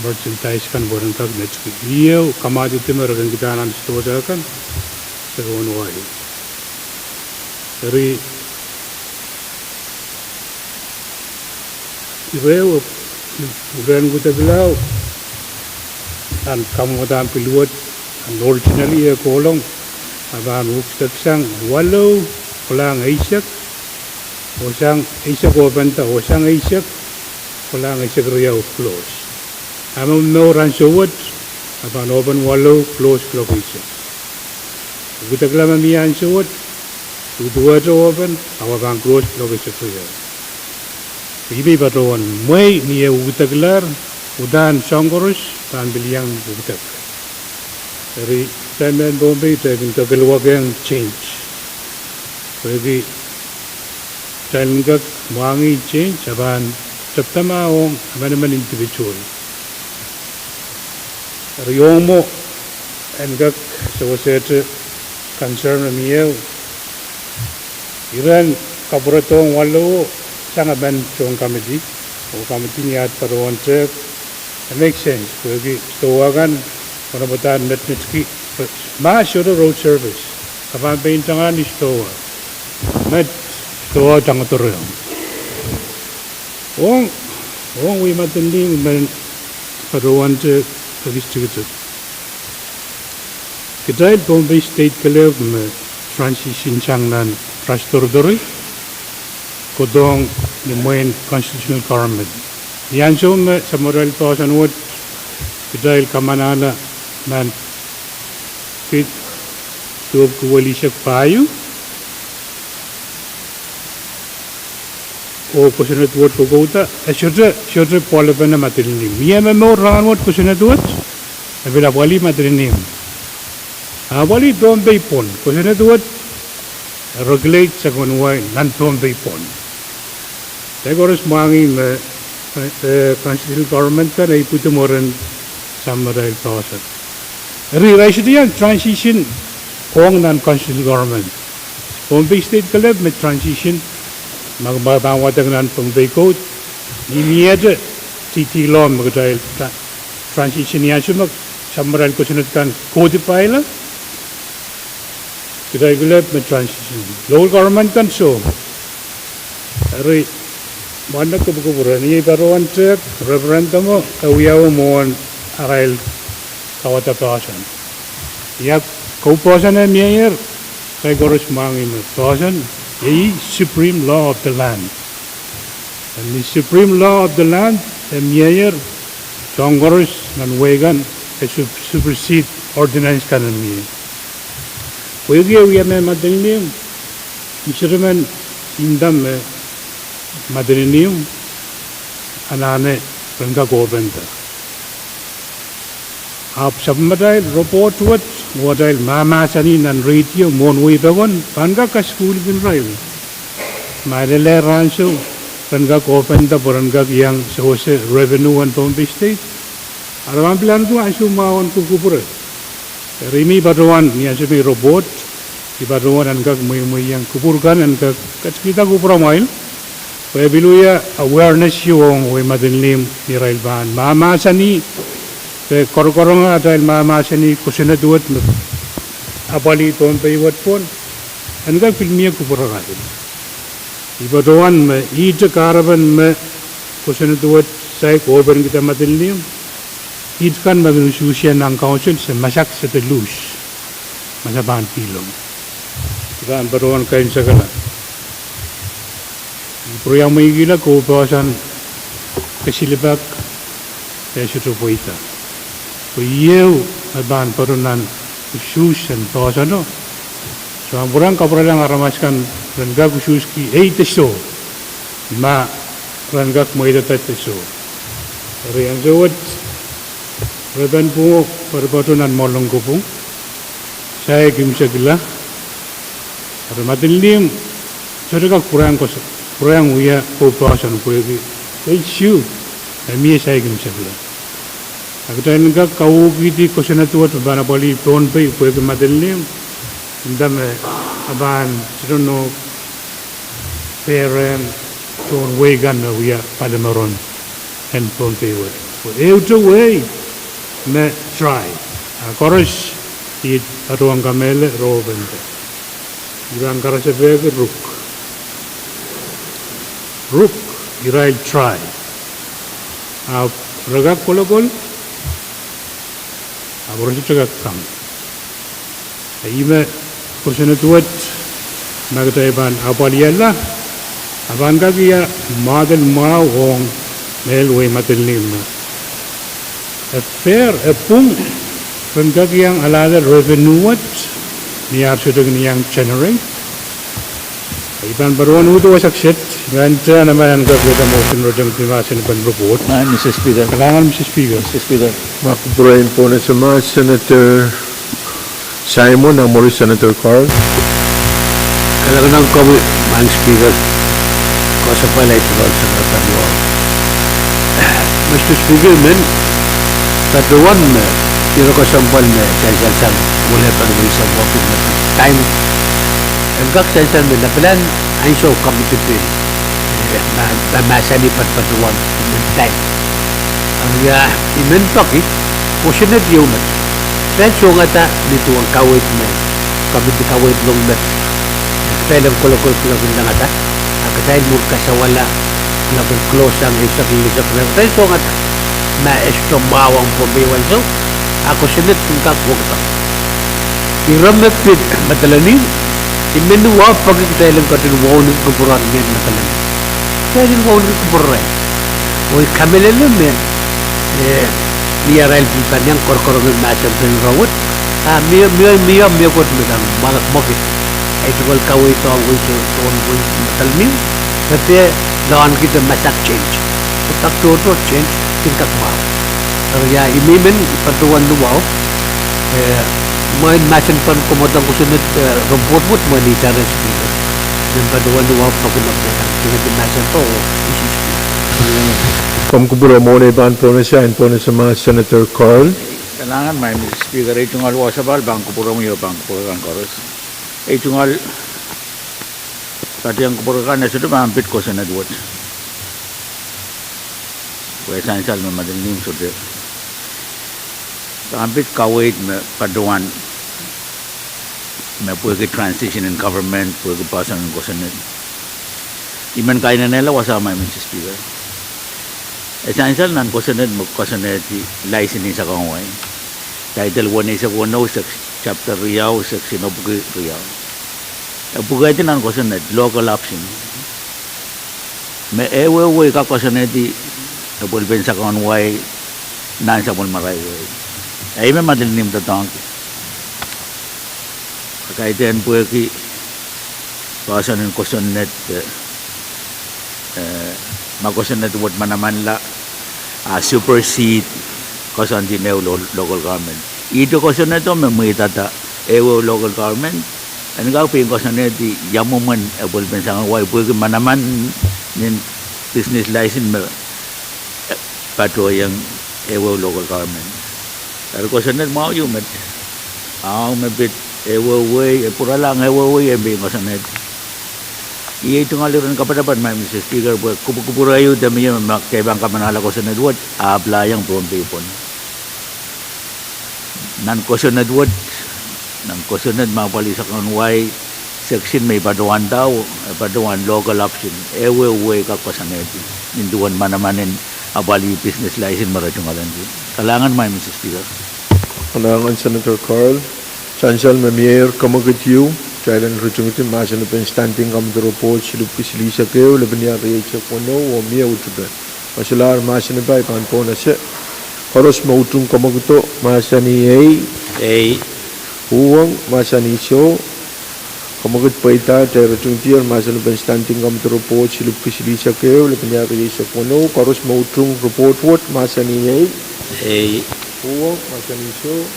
merchandise kan pwe ren kak netiki. Ieu kamwadidi me re kin kihda nan sitohsa kan, se wen wai. Eri, ire, ire en widekilahr, nan kamwadahn pil wet, nan originally e kohlong, a pahn uhk seksang waluh, kohlahng eisek, oh sang eisek open da, oh sang eisek, kohlahng eisek riau close. A me mour ansou wet, a pahn open waluh, close kuloak eisek. Widekilahr me mie ansou wet, duwehte open, a pahn close kuloak eisek riau. Ih me patohwan mwehi ni e widekilahr, uhdahn soahng koaros pahn pil iang widek. Eri, kitail mehn Pohnpei kitail kin kekeluwakehng change. Pwehki kitail en kak mwahngih change, a pahn tepda mwahu ong emenemen individual. Eri ong mwo en kak sewesehte concern me mie, ire en kapwuredohng waluh sang emen tohn committee, oh committee ni aht patohwan tehk, e make sense, pwehki sitohwa kan, wonopadahr netnetki, ma sohte road service, ke pahn pein tangohng ni sitohwa, met sitohwa tangodoreong. Ong, ong wia madenlimu men patohwan te ekis tikitik. Kitail Pohnpei State kelehpw me transition sang nan rasdoridori, kohdohng ni mwehin constitutional government. Ni ansou me samwarail poahsoan wet, kitail kamanahla nan kid tuhwepwiki welihsek pahieu, oh kosonned wet kokouda, e sohte, sohte pwoalepene madenlimu. Mie me mour rahnwet kosonned wet, e pil apwalih madenlimu. Apwalih Pohnpei pwon, kosonned wet, e regulate sakon wai nan Pohnpei pwon. Kitail koaros mwahngih me, eh, constitutional government kan e ipwidi mwurin samwarail poahsoan. Eri irail sohte iang transition ong nan constitutional government. Pohnpei State kelehpw me transition, ma, ma pahn wadek nan Pohnpei Code, ni miehte T T law me kitail tra-, transition ni ansou me samwarail kosonned kan kohdi paila, kitail kelehpw me transition. Local government kan soh. Eri, mwahnakupwukupwure, ni ei patohwan tehk, referendum o, e wiawi mwohn arail kauwada poahsoan. Ia kou poahsoan e mieier, kitail koaros mwahngih me poahsoan, iei supreme law of the land. Ni supreme law of the land e mieier, soahng koaros nan wehi kan e su-, supersede ordinance kan en mie. Pwehki e wia me madenlimu, ni sohte men inda me madenlimu, anahne ren kak open da. Ahpw sapwellimatail report wet, oh atail mahmahsanih nan radio mwohn wehi pokon, pahn kak kasukuhlki irail. Ma e lel rahn sou, ren kak open da pwe ren kak iang sewese revenue en Pohnpei State. Ara pahn pil ahneki ansou mwahu en kupwukupwure. Eri mi patohwan ni ansou me report, I patohwan en kak mweimweiong kupwur kan en kak ketikihda kupwuramwail, pwe e pil wia awareness ieu ong wehi Madolenihmw ni arail pahn mahmahsanih, pwe korokoronge atail mahmahsanih kosonned wet me apwalih Pohnpei wet pwon, en kak pil mie kupwurarail. I patohwan me ihte kahrepen me kosonned wet saik open kihda Madolenihmw, ihte kan me kin usuhsie nan council se masak sehte luhs, ma se pahn kihlong. I pahn patohwan kaimwisekala. I pwuriamweikihla kou poahsoan kesilipak, e sohte pweida. Pwe ieu me pahn patohwan usuhs en poahsoano. Soh, ahpw pwurehng kapwurelahng aramas kan ren kak usuhski ei de soh, ma ren kak mweidada de soh. Eri ansou wet, Repen pwungo poatopoato nan mwoalen kopwung, saik imwisekla. Eri Madolenihmw sohte kak pwurehng, pwurehng wia kowe poahsoan pwehki, ei, Sioux, e mie saik imwisekla. A kitail en kak kauhkihdi kosonned wet me pahn apwalih Pohnpei pwehki Madolenihmw, nda me e pahn sohte nohk perehng tohn wehi kan me wia palimaron en Pohnpei wet. Pwe ehute wehi me dry. A koaros, I patohwan kamehlele, re ohpende. I pahn karasepehki ruk. Ruk, irail dry. Ahpw re kak kolokol, ahpw re sohte kak kang. Ih me kosonned wet, ma kitail pahn apwalihala, a pahn kak wia mwadel mwahu ong mehlel wehi Madolenihmw me e fehr, e pwung, ren kak iang alehda revenue wet ni ar sohte kin iang generate. I pahn patohwan uhd wasa kiset, I pahn tehnpas me I en kak wia motion, rohng mahsen pen report. Kalahngan, Mister Speaker. Ma kupwuren pohnese ma Senator Simon, a mwuri Senator Carl. Kalahngan komwi, Madam Speaker. Koasoandi pahn lel Senator Carl. Mister Speaker, I men patohwan me ire kesempwal me sansal sang wille pahn wia sapwopin me time en kak sansal me lapalahn ansou committee pil, eh, ma, ma mahsanih patohwan me time. Eri I men peki kosonned ieu me pahn songada ni duwen kaweid me committee kaweid long me pahn kolokol kuloak en langada, a kitail mwur kasawala kuloak en close sang eisek lel eisek, pahn songada ma e sohte mwahu ong Pohnpei ansou, a kosonned kin kak wekidek. Ire me pid Madolenihmw, I men wahu peki kitail en ketin wauneki kupwuren mehn Madolenihmw. Kitail en wauneki kupwurei. Oh I kamehlele me, eh, ni arail pil pahn iang korokorong mahsen pen ire wet, a mie, mie, mie, mie kot me pahn mwahu mwekid. Ei, tukwel kaweid ong wehi, ong wehi Madolenihmw, me pahn loankihte masak change. Pwe pak tohto change kin kak mwahu. Eri ia, I men patohwan luwau, eh, mwein mahsen pahn komodohng kosonned, eh, report wet mwein I tare Speaker. Men patohwan luwau peki me pahn, peki mahsen pahn oh, Mister Speaker. Komw kupwure mwohn ei pahn pohnese, en pohnese ma Senator Carl. Kalahngan, Madam Speaker, ei tungoal wasapahl pahn kupwuromwi oh pahn kupwure kan koaros. Ei tungoal patohwan kupwure kan, e sohte pahn pid kosonned wet. Pwe sansal me Madolenihmw sohte pahn pid kaweid me patohwan me pwehki transition in government, pwehki poahsoan en kosonned. I men kainenehla wasa, Madam Speaker. E sansal nan kosonned me koasoanehdi license en sakau en wai. Title weneisek weneu, sek-, chapter riau, section epwiki riau. E pwukehdi nan kosonned local option. Me ehuehu wehi kak koasoanehdi epwelpen sakau en wai nan sapwellime arail wehi. Ei me Madolenihmw doadoahngki. Kaidehn pwehki poahsoan en kosonned, eh, eh, ma kosonned wet manamanla, a supersede koasoandi en ehu lo-, local government. Ihte kosonnedo me mweidada ehuehu local government, en kak pein koasoanehdi ia mwomwen epwelpen sakau en wai pwehki manaman nin business license me patohiong ehuehu local government. Eri kosonned mwahu ieu met, ahng me pid ehuehu wehi, e pwuralahng ehuehu wehi en pein koasoanehdi. Iei tungoal iren kapatapan, Madam Speaker, pwe kupwukupwure ieu de mie me ma kitail pahn kamanahla kosonned wet, a apply ong Pohnpei pwon. Nan kosonned wet, nan kosonned me apwalih sakau en wai, section me I patohwanda, e patohwan local option, ehuehu wehi kak koasoanehdi nin duwen manaman en apwalih business license me re tungoalenki. Kalahngan, Madam Speaker. Kalahngan Senator Carl. Sansal me mie, kemwekid ieu, kitail en ritingidi mahsen pen Standing Committee Report silipwki silihsek ehu, lepin iar rieisek weneu, oh mie utupe. Ma solahr mahsen pahn pohnese, koaros me utung kemwekido, mahsanih ei. Ei. Uhwong, mahsanih soh. Kemwekid pweida, kitail ritingidi mahsen pen Standing Committee Report silipwki silihsek ehu, lepin iar rieisek weneu, koaros me utung report wet, mahsanih ei. Ei. Uwo, mahsanih soh.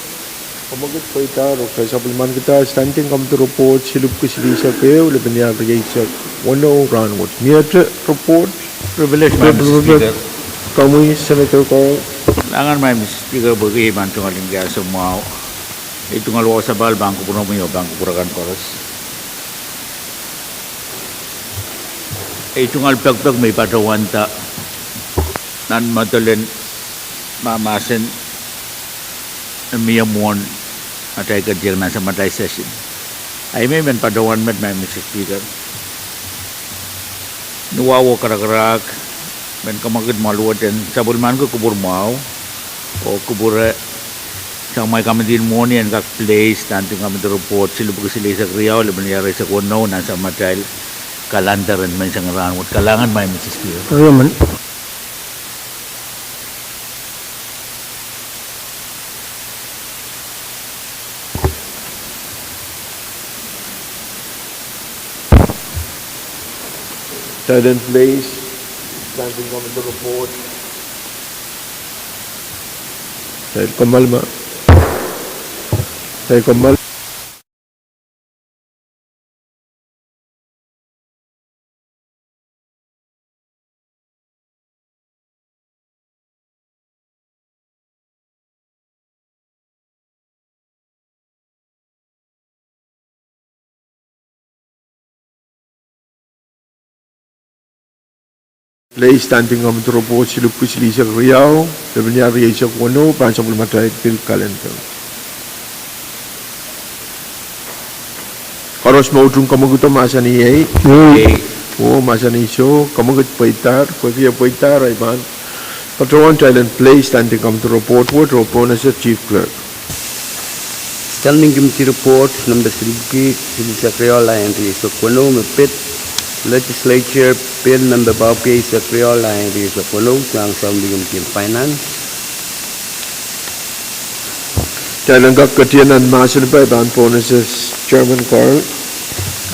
Kamwekid pweida, re kak sapwellimaniki standing committee report, silipwki silihsek ehu, lepin iar rieisek weneu rahnwet. Mie report. Privilege, Madam Speaker. Komwi, Senator Carl. Kalahngan, Madam Speaker, pwehki I pahn tungoal nin kahs mwahu. I tungoal wahu sapahl pahn kupwuromwi oh pahn kupwur akan koaros. I tungoal pekipek me I patohwanda nan moadalen mahmahsen me mie mwohn atail ketieng nan samatail session. Ahi me I men patohwan met, Madam Speaker. Ni wahu oh karakarahk, I men kamwekid mwahl wet en sapwellimaniki kupwur mwahu oh kupwure sang mai committee en mwohni en kak place standing committee report, silipwki silihsek riau, lepin iar rieisek weneu nan samatail calendar en menseng rahnwet. Kalahngan, Madam Speaker. Silent please. Standing committee report. Silent, kommoal ma. Silent, kommoal. Place standing committee report, silipwki silihsek riau, lepin iar rieisek weneu, pahn sapwellimatail pil calendar. Koaros me utung kamwekid o mahsanih ei. Ei. Oh, mahsanih soh, kamwekid pweidahr, pwehki e pweidahr, I pahn patohwan silent please standing committee report wet oh pohnese Chief Clerk. Standing Committee Report, member silipwki silihsek riau, lain rieisek weneu, me pid Legislature, pid member papwiki eisek riau, lain rieisek weneu, sang Standing Committee en Finance. Silent, kak ketien nan mahsen pahn pohnese Chairman Carl.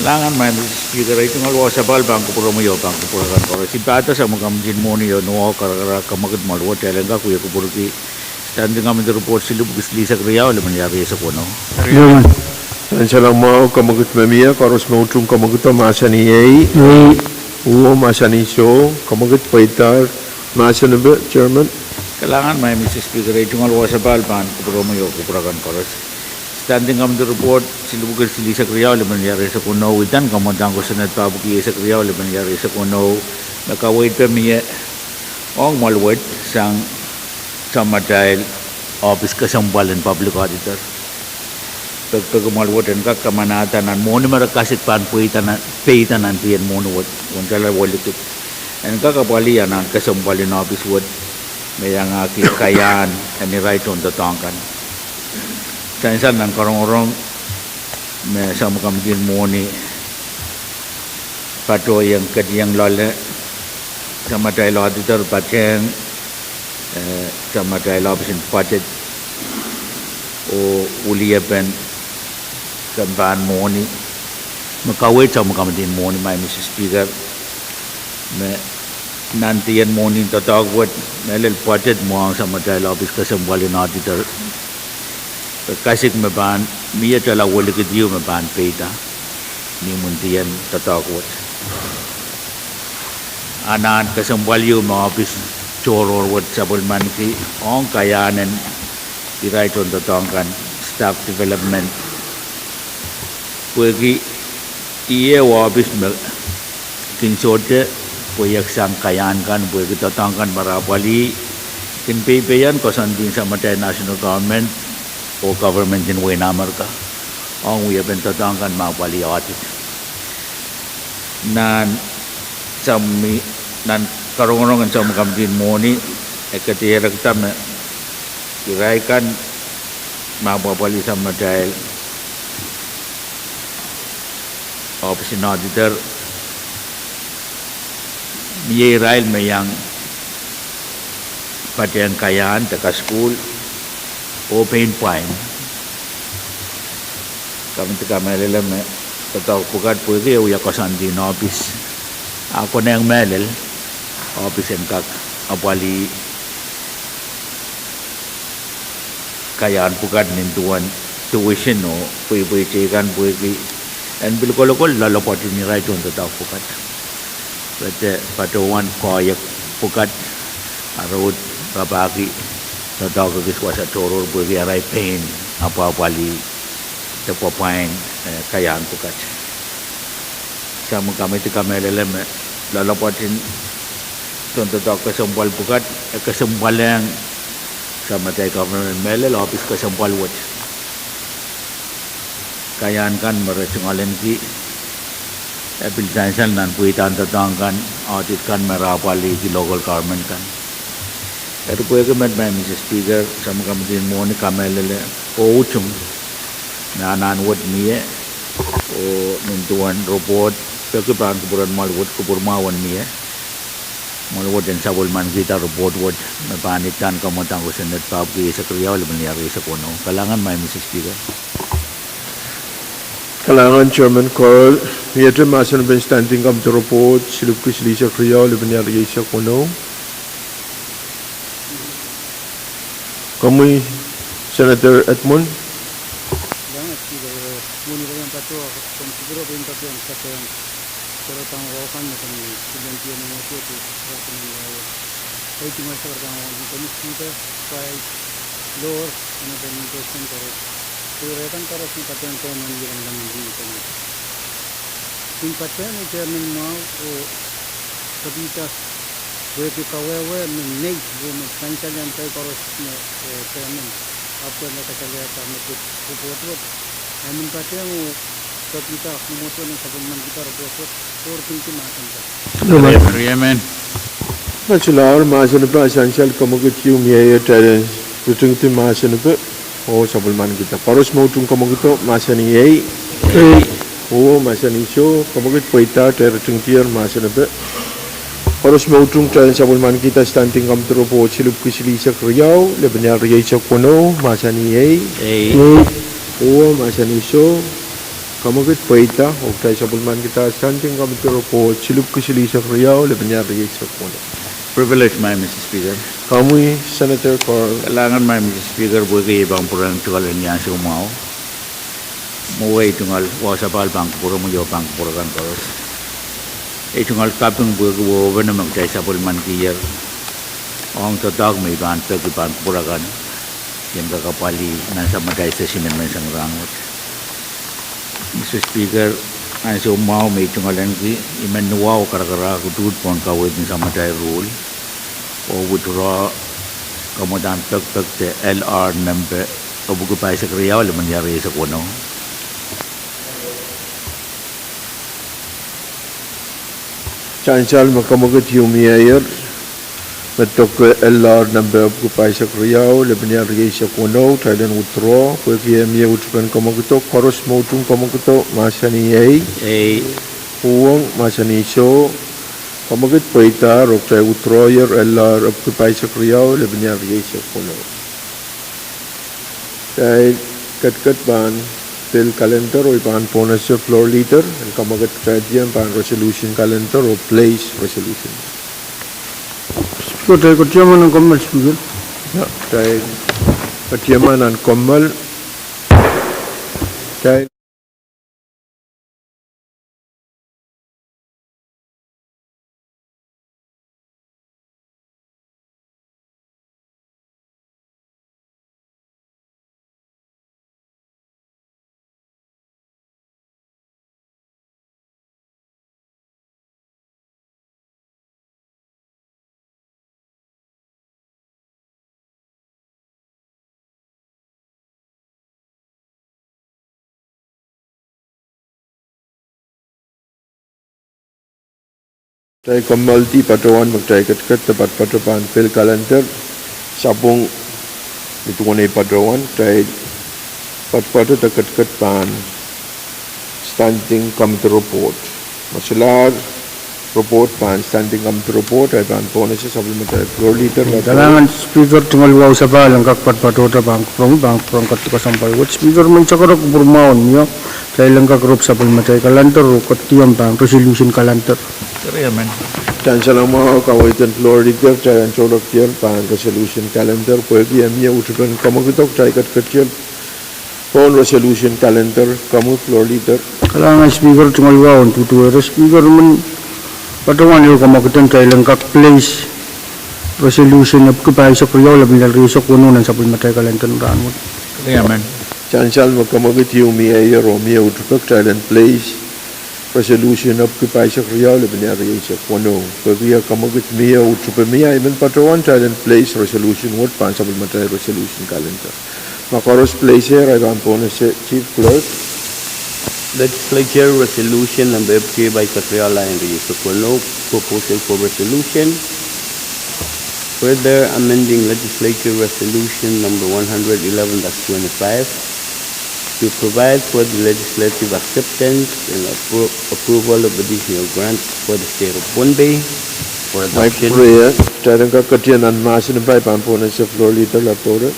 Kalahngan, Madam Speaker, I tungoal wahu sapahl pahn kupwuromwi oh pahn kupwur akan koaros. I pahda sang mai committee en mwohni oh ni wahu oh karakarahk, kamwekid mwahl wet, silent, kak wie kupwurki standing committee report, silipwki silihsek riau, lepin iar rieisek weneu. Silent, mwahu, kamwekid me mie, koaros me utung kamwekid o mahsanih ei. Uwo, mahsanih soh, kamwekid pweidahr, mahsen pahn Chairman. Kalahngan, Madam Speaker, I tungoal wahu sapahl pahn kupwuromwi oh kupwur akan koaros. Standing committee report, silipwki silihsek riau, lepin iar rieisek weneu, idan kamwadang kosonned papwiki eisek riau, lepin iar rieisek weneu, me kaweid pwe mie ong mwoal wet sang samatail ohpis kesempwal en Public Auditor. Pekipeki mwoal wet en kak kamanahda nan mwohni me re kasik pahn pweida nan, peida nan dih en mwohni wet, uwen tala welikid. En kak apwalih anahn kesempwal en ohpis wet, me iangahki kaiahn en irail tohndoadoahk kan. Sansal nan karongorong me sang mai committee en mwohni patohieng ketieng loale, samatail auditor patehng, eh, samatail ohpis en budget oh weliepen kempahn mwohni, me kaweid sang mai committee en mwohni, Madam Speaker, me nan dih en mwohni doadoahk wet, mehlel budget mwahu sang samatail ohpis kesempwal en auditor, re kasik me pahn mie tala welikid ieu me pahn peida ni imwintien doadoahk wet. Anahn kesempwal ieu me ohpis tohrohr wet sapwellimaniki ong kaiahn en irail tohndoadoahk kan, staff development. Pwehki ih ehu ohpis me kin sohte pweiek sang kaiahn kan, pwehki doadoahk kan me re apwalih kin peipeian koasoandi en samatail national government oh government en wehin Amerika ong wiepen doadoahk kan me apwalih audit. Nan sammi, nan karongorong en sang mai committee en mwohni, e kedirekda me irail kan me apwapwalih samatail ohpis en auditor, mie irail me iang patehng kaiahn de kasukuhl oh pein pwain. Komiti kamehlele me doadoahk pwukat pwehki e wia koasoandi en ohpis, a konehng mehlel ohpis en kak apwalih kaiahn pwukat nin duwen tuition oh pweipwei teikan pwehki en pil kolokol loalopwoat en irail tohndoadoahk pwukat. Pwe de patohwan koahiek pwukat, ara uhd rapahki doadoahk ekis wasa tohrohr pwehki arail pein apwahpwalih de pwapwain, eh, kaiahn pwukat. Samwa Committee kamehlele me loalopwoat en tohndoadoahk kesempwal pwukat, e kesempwalehng samatail government mehlel ohpis kesempwal wet. Kaiahn kan me re tungoalenki, e pil sansal nan pweidahn doadoahk kan, audit kan me re apwalihki local government kan. Eri pwehki met, Madam Speaker, Samwa Committee en Mwohni kamehlele oh utung me anahn wet mie, oh nin duwen report peki pahn kupwuren mwahl wet, kupwur mwahu en mie. Mwahl wet en sapwellimanikihda report wet me pahn idahn kamwadang kosonned pahpwiki eisek riau, lepin iar rieisek weneu. Kalahngan, Madam Speaker. Kalahngan, Chairman Carl. Miehte mahsen en Standing Committee Report silipwki silihsek riau, lepin iar rieisek weneu. Komwi, Senator Edmund. Kalahngan, Speaker, mwohni pahn patohwan komwi kupwure pahn patohwan patohwan. Sarawi pahn wahu kan me komwi pil en pil en mwohni pahn patohwan wahu. Ei tungoal sarawi pahn wahu kan me komwi Speaker, Vice, Lord, Honorable Members kan koaros. Pwe re kan koaros me patohwan komen ie kan kan me komwi. Kin patohwan me chairman mwahu oh kapita pwehki kawehwe me nei oh me sansal iang tai koaros me, eh, chairman. Ahpw me kasalehda me pwukat wet. I mean, patohwan oh kapita me mwohni pahn sapwellimanikihda report wet. Or tingdi mahsen kan. Riemen. Riemen. Ma solahr mahsen pahn sansal, kamwekid ieu mieier, kitail en ritingdi mahsen pwe oh sapwellimanikihda. Koaros me utung kamwekido, mahsanih ei. Ei. Oh, mahsanih soh, kamwekid pweida, kitail ritingdier mahsen pwe. Koaros me utung, kitail en sapwellimanikihda Standing Committee Report silipwki silihsek riau, lepin iar rieisek weneu, mahsanih ei. Ei. Ei. Oh, mahsanih soh, kamwekid pweida, oh kitail sapwellimanikihda Standing Committee Report silipwki silihsek riau, lepin iar rieisek weneu. Privilege, Madam Speaker. Komwi, Senator Carl. Kalahngan, Madam Speaker, pwehki ei pahn pwurehng tungoal en ansou mwahu. Mwein ei tungoal wahu sapahl pahn kupwure, mwein ei pahn kupwure kan koaros. Ei tungoal kaping pwehki wehwehpene me kitail sapwellimanikier ong doadoahk me I pahn peki pahn kupwure kan, ien kak apwalih nan samatail session en menseng rahnwet. Mr Speaker, ansou mwahu me I tungoalenki, I men wahu karakarahk uduht pohn kaweid en samatail ruhl oh withdraw kamwadahn pekpek de L R nempe epwiki pahisek riau, lepin iar rieisek weneu. Sansal me kamwekid ieu mieier, me doke L R nempe epwiki pahisek riau, lepin iar rieisek weneu, kitail en withdraw, pwehki eh mie utupen kamwekido, koaros me utung kamwekido, mahsanih ei. Ei. Uhwong, mahsanih soh, kamwekid pweida, oh kitail withdrawyer L R epwiki pahisek riau, lepin iar rieisek weneu. Kitail ketiket pahn pil calendar oh I pahn pohnese floor leader en kamwekid kitail diong pahn resolution calendar oh place resolution. Speaker, kitail ketiamwa nan kommoal, Speaker. Ia, kitail ketiamwa nan kommoal. Kitail Kitail kommoaldi patohwan me kitail ketiket de patpato pahn pil calendar, sapwung ni duwen ei patohwan, kitail patpato de ketiket pahn Standing Committee Report. Ma solahr report pahn Standing Committee Report, I pahn pohnese sapwellimatail floor leader. Kalahngan Speaker, tungoal wahu sapahl en kak patpatohda pahn kupwuromwi, pahn kupwuromwi ketiket kesempwal wet. Speaker, menseng rahnwet kupwur mwahu en mie, kitail en kak rop sapwellimatail calendar oh ketiamw pahn resolution calendar. Kitail en mwahu kaweid en floor leader, kitail en tohrohr pahn resolution calendar, pwehki e mie utupen kamwekid kitail ketiket pohn resolution calendar, kamwekid floor leader. Kalahngan Speaker, tungoal wahu en duduwehte Speaker, men patohwan ehu kamwekid en kitail en kak place resolution epwiki pahisek riau lepin lel rieisek weneu nan sapwellimatail calendar en rahnwet. Sansal me kamwekid ieu mie, oh mie utupe kitail en place resolution epwiki pahisek riau lepin lel rieisek weneu. Pwehki kamwekid mie, utupe mie, I men patohwan kitail en place resolution wet pahn sapwellimatail resolution calendar. Ma koaros place, I pahn pohnese Chief Clerk. Legislature Resolution number epwiki pahisek riau lel rieisek weneu, proposal for resolution. Further amending Legislature Resolution number one hundred eleven dash twenty-five to provide for the legislative acceptance and appro-, approval of additional grant for the state of Pohnpei for adoption. Kitail en kak ketido nan mahsen en pai, pahn pohnese floor leader Lapore.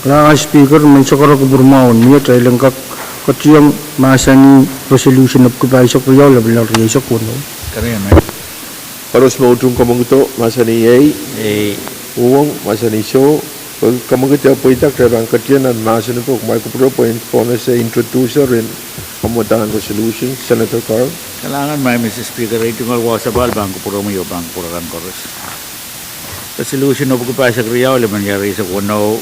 Kalahngan Speaker, men sohte kupwur mwahu en mie, kitail en kak ketido mahsanih resolution epwiki pahisek riau lepin lel rieisek weneu. Koaros me utung kamwekid, mahsanih ei. Uhwong, mahsanih soh. Pwe kamwekid e pweida, kitail pahn ketido nan mahsen en pai, kumwail kupwure pwe I pohnese introducer en kamwadahn resolution, Senator Carl. Kalahngan, Madam Speaker, ei tungoal wahu sapahl pahn kupwuromwi oh pahn kupwuren koaros. Resolution epwiki pahisek riau lepin lel rieisek weneu.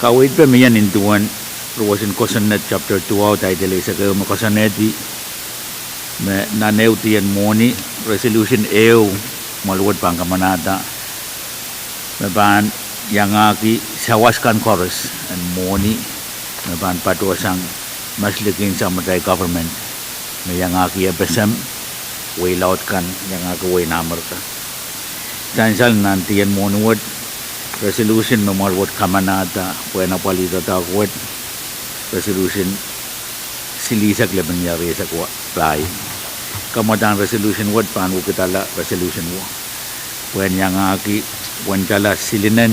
Kaweid pil mie nin duwen ruwesin Kosonned chapter two, title eisek ehu me koasoanehdi me nan ehu dien mwohni, resolution ehu mwoal wet pahn kamanada me pahn iangahki sawas kan koaros en mwohni me pahn patohsang maslikin samatail government me iangahki FSM, wehi laud kan iangahki wehin Amerika. Sansal nan dien mwohni wet, resolution me mwoal wet kamanada pwehn apwalih doadoahk wet, resolution silihsek lepin lel rieisek pahieu. Kamwadahn resolution wet pahn wekidala resolution wet pwehn iangahki wendala silinen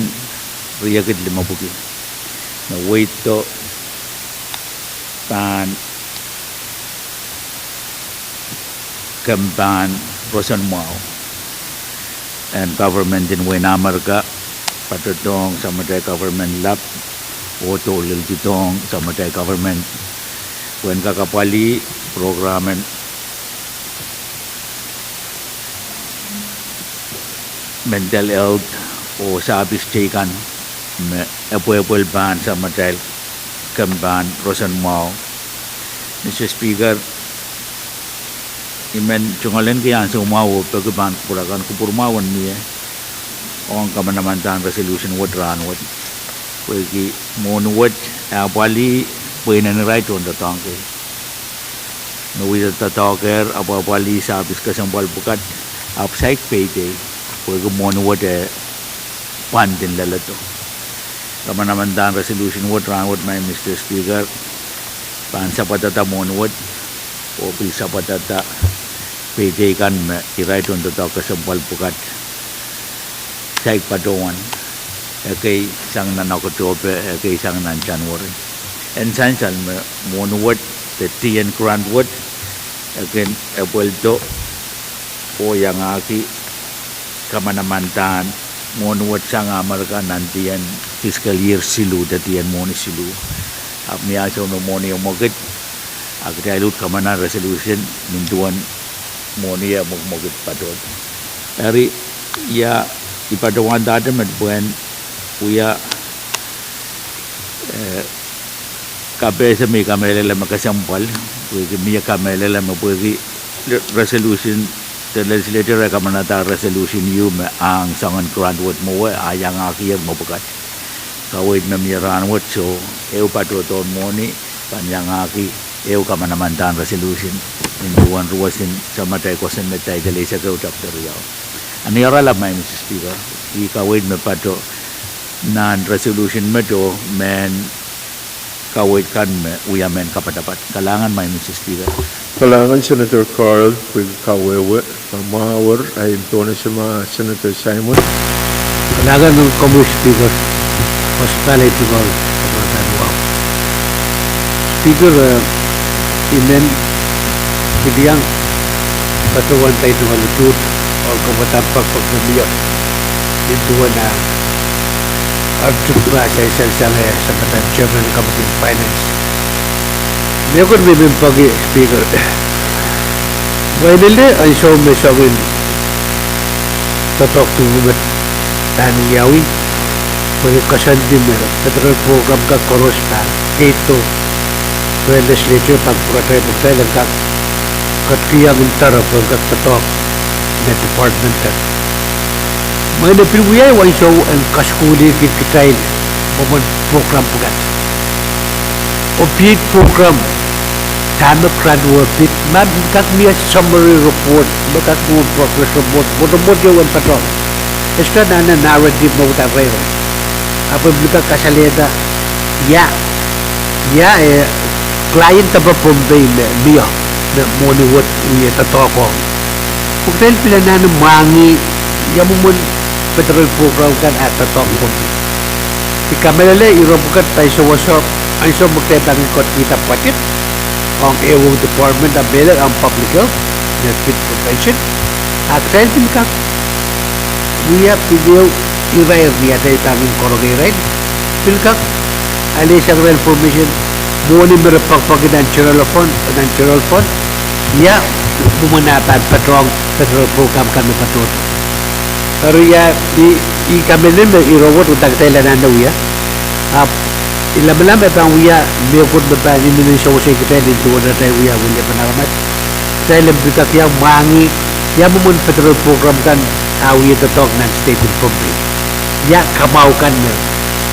riekid limepwiki me wehi do pahn kempahn roson mwahu en government en wehin Amerika, patohdohng samatail government lap, oh dohlehlahdohng samatail government pwehn kak apwalih program en mental health oh service teikan me epwepwel pahn samatail kempahn roson mwahu. Mr Speaker, I men tungoal en kihong ansou mwahu oh peki pahn kupwur akan, kupwur mwahu en mie ong kamanamandan resolution wet rahnwet. Pwehki mwohni wet e apwalih pwe inenen irail tohndoadoahk kei me wia doadoahk ehr, apwalih service kesempwal pwukat, ahpw saik payday, pwehki mwohni wet e pwandin leledo. Kamanamandan resolution wet rahnwet, Madam Speaker, pahn sapwadada mwohni wet oh pil sapwadada payday kan me irail tohndoadoahk kesempwal pwukat saik patohwan, ekei sang nan Oktope, ekei sang nan January. En sansal me mwohni wet de dien grant wet e kin epweldo oh iangahki kamanamandan mwohni wet sang Amerika nan dien fiscal year siluh de dien mwohni siluh. Ahpw ni ansou me mwohni e mwekid, a kitail uhd kamanaman resolution nin duwen mwohni e mwekimwekid patohdo. Eri, ia, I patohwandahte me pwehn wia kapehse me I kamehlele me kesempwal, pwehki mie kamehlele me pwehki resolution, de legislature e kamanada resolution ieu me ahng soangen grant wet mwowe a iangahki ehr mepwukat. Kaweid me mie rahnwet soh, ehu patohdohn mwohni pahn iangahki ehu kamanamandan resolution nin duwen ruwesin samatail kosonned, title eisek ehu, chapter riau. A ni oaralap, Madam Speaker, ih kaweid me patoh nan resolution met oh mehn kaweid kan me wia mehn kapatapat. Kalahngan, Madam Speaker. Kalahngan Senator Carl pwehki kawehwe. Ma mwahu, ahi pohnese ma Senator Simon. Kalahngan komwi Speaker. Speaker, I men pil iang patohwan dahme I tungoal utung, oh kamwadang poakpoak me mie, nin duwen ah, article ah sansal sang eh, sapwellimatail chairman committee finance. Mehkot me I men peki Speaker. Mwein ele ansou me soangen doadoahk duwe me pahn wiawi, mwein koasoandi me federal program kan koaros pahn keido, re legislature pahn pwukadahr pwukat en kak ketikihong interest pwe en kak doadoahk me department kan. Mwein e pil wia ansou en kasukuhlki kitail mwomwen program pwukat. Opiate program, dahme grant wet pid, ma kak mie summary report, ma kak mie progress report, mwotomwot ieu en patohwan. Extra nan narrative me udahn reirei. Ahpw e pil kak kasalehda, ia, ia, eh, client depe Pohnpei me mie, me mwohni wet wie doadoahk ong. Pwe kitail pil anahne mwahngih, ia mwomwen federal program kan ah doadoahk Pohnpei. I kamehlele ire pwukat pahn sewese, ansou me kitail pahn ketikihda budget, ong ehuong department ah mehlel ong public health, me pid prevention. Ah kitail pil kak wia pil ehu irair ni atail pahn kin karonge irail. Pil kak alehsang irail information, mwohni me re poakpoakihda nan general fund, nan general fund. Ia mwomwen ah pahn patohwan federal program kan me patohdo. Eri ia, I, I kamehlele me ire wet udahn kitail anahne wia. Ahpw I lamalam e pahn wia mehkot me pahn inenen sewese kitail nin duwen atail wia weliepen aramas. Kitail en pil kak iang mwahngih, ia mwomwen federal program kan ah wie doadoahk nan state en Pohnpei. Ia kamwahu kan me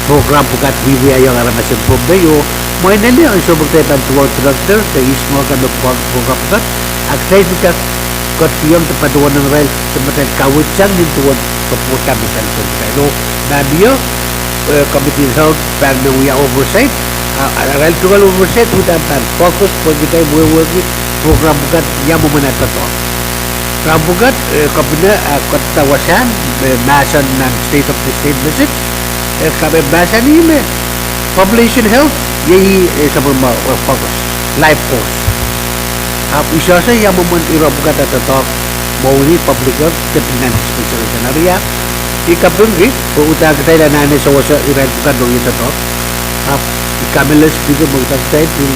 program pwukat wiewiahiong aramas en Pohnpei oh, mwein ele ansou me kitail pahn duwau director de ismwal kan me program pwukat, ah kitail pil kak ketikihong de patohwan ong irail de ma kitail kaweid sang nin duwen report kan me sansal sang kitail oh, ma mie, eh, committee en health pahn men wia oversight, ah, irail tungoal oversight udahn pahn focus pwehki kitail wehwehki program pwukat ia mwomwen ah doadoahk. Rahn pwukat, eh, Kepina ah ketda wasahn, eh, mahsen nan State of the State message, eh, kape mahsanih me population health iei, eh, sapwellime, eh, focus, life force. Ahpw I sohte ia mwomwen ire pwukat ah doadoahk mwohni public health de pil nan special area. I kapingki pwe udahn kitail anahne sewese irail pwukat me wie doadoahk. Ahpw I kamehlele Speaker me udahn kitail pil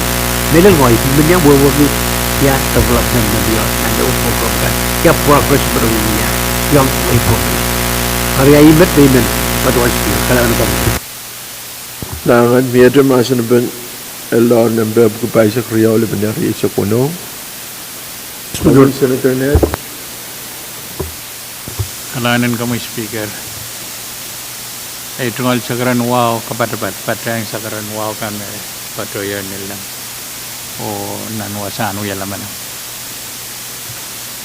mehlel ngehi pil men iang wehwehki ia development me mie nan ehu program kan, ia progress me re wia iong ehu program. Eri ia I met me I men patohwan Speaker, kalahngan en komwi. Kalahngan. Miehte mahsen en pen Elder Nempe epwiki pahisek riau, lepin ehu rieisek weneu. Speaker. Senator Ned. Kalahngan en komwi Speaker. Ei, tungoal sakaradahn wahu kapatapat, patehng sakaradahn wahu kan me patohdo ni leng oh nan wasahn wia lamalam.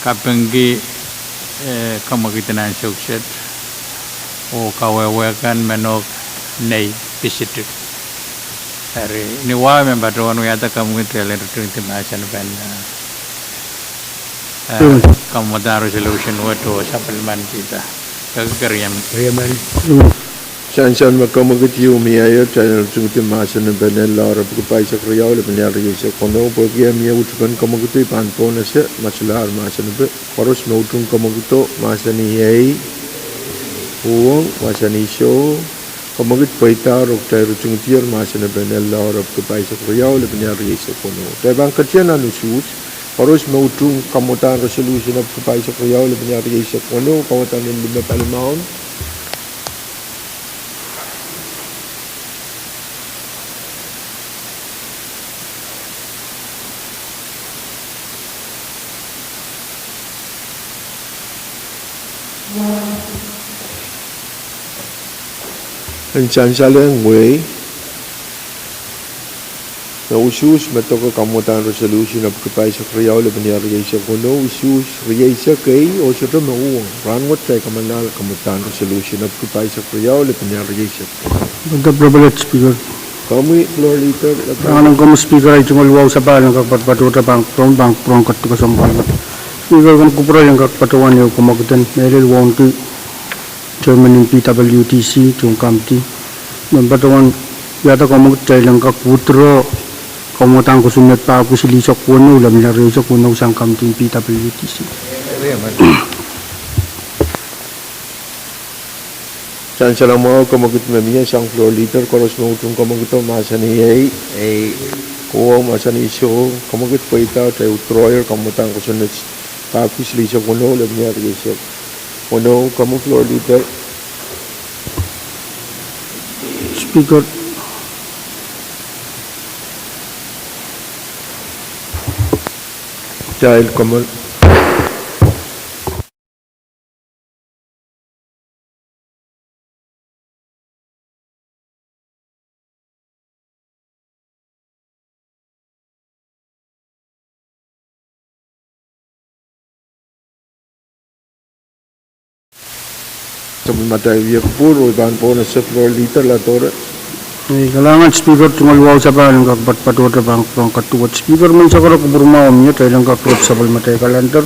Kapingki, eh, komwekid en ansou kiset oh kawehwe kan menohk nei pisiti. Eri ni wahu me patohwan wiahda komwekid, kitail en ritingdi mahsen en pen, eh, eh, kamwadahn resolution wet oh sapwellimen kihda. Kekeriam. Sansal me komwekid ieu mie aio, kitail en ritingdi mahsen en pen Elder epwiki pahisek riau, lepin ehu rieisek weneu. Pwehki e mie utupen komwekido, I pahn pohnese, masulahr mahsen en pen koaros me utung komwekido, mahsanih ei, uhwong, mahsanih soh, komwekid pweidahr oh kitail ritingdier mahsen en pen Elder epwiki pahisek riau, lepin ehu rieisek weneu. Kitail pahn ketin nan usuhs, koaros me utung kamwadahn resolution epwiki pahisek riau, lepin ehu rieisek weneu, kamwadahn en lime palimaun. En sansal en wehi, me usuhs me doke kamwadahn resolution epwiki pahisek riau, lepin ehu rieisek weneu, usuhs rieisek ei oh sohte me uhwong. Rahnwet kitail kamwalahl kamwadahn resolution epwiki pahisek riau, lepin ehu rieisek. Komwi Floor Leader. Kalahngan en komwi Speaker, ei tungoal wahu sapahl en kak patopatohte pahn kupwuramwail, pahn kupwuramwail ketiket kesempwal wet. Speaker, komw kupwuromwail en kak patohwan ehu komwekid en mehlel wauneki chairman en P W D C, tohn committee, me patohwan wiahda komwekid kitail en kak withdraw kamwadahn kosonned pahpwiki silihsek weneu, lepin ehu rieisek weneu sang committee en P W D C. Sansal mwahu, kamwekid me mie sang floor leader, koaros me utung kamwekid o mahsanih ei. Ei. Kowe mahsanih soh, kamwekid pweida, kitail withdrawer, kamwadang kosonned Bapkis lihsek weneu, lepin rieisek weneu, kamwo floor leader. Speaker. Kitail kommoal. Sapwellimatail wiepe pwuhro, I pahn pohnese floor leader Ladore. Ei, kalahngan Speaker, tungoal wahu sapahl en kak patpatohte pahn, pahn kak duwet. Speaker, menseng koaros kupwurmwahu mie, kitail en kak duwet sapwellimatail calendar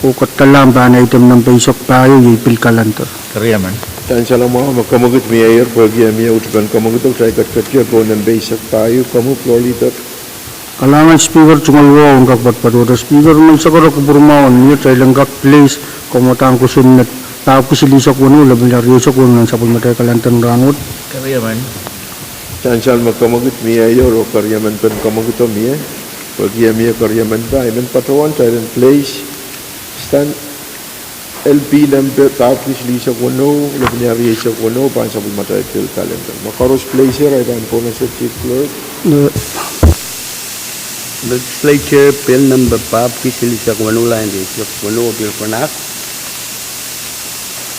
oh kadallahng pahn item nempe eisek pahieu, iei pil calendar. Keriemen. Sansal mwahu, me kamwekid mie ier, pwehki e mie uhd pahn kamwekid o, kitail ketiket pohn nempe eisek pahieu, kamwo floor leader. Kalahngan Speaker, tungoal wahu en kak patpatohte. Speaker, menseng koaros kupwurmwahu mie, kitail en kak place kamwadang kosonned Bapkis lihsek weneu, lepin rieisek weneu nan sapwellimatail calendar en rahnwet. Keriemen. Sansal me kamwekid mie ier oh keriemen pahn kamwekid o mie, pwehki e mie keriemen pahn, I men patohwan kitail en place stand L P nempe Bapkis lihsek weneu, lepin rieisek weneu, pahn sapwellimatail pil calendar. Ma koaros place ier, I pahn pohnese Chief Clerk. Eh. Legislature Bill nempe Bapkis lihsek weneu, lain rieisek weneu, pil pahn act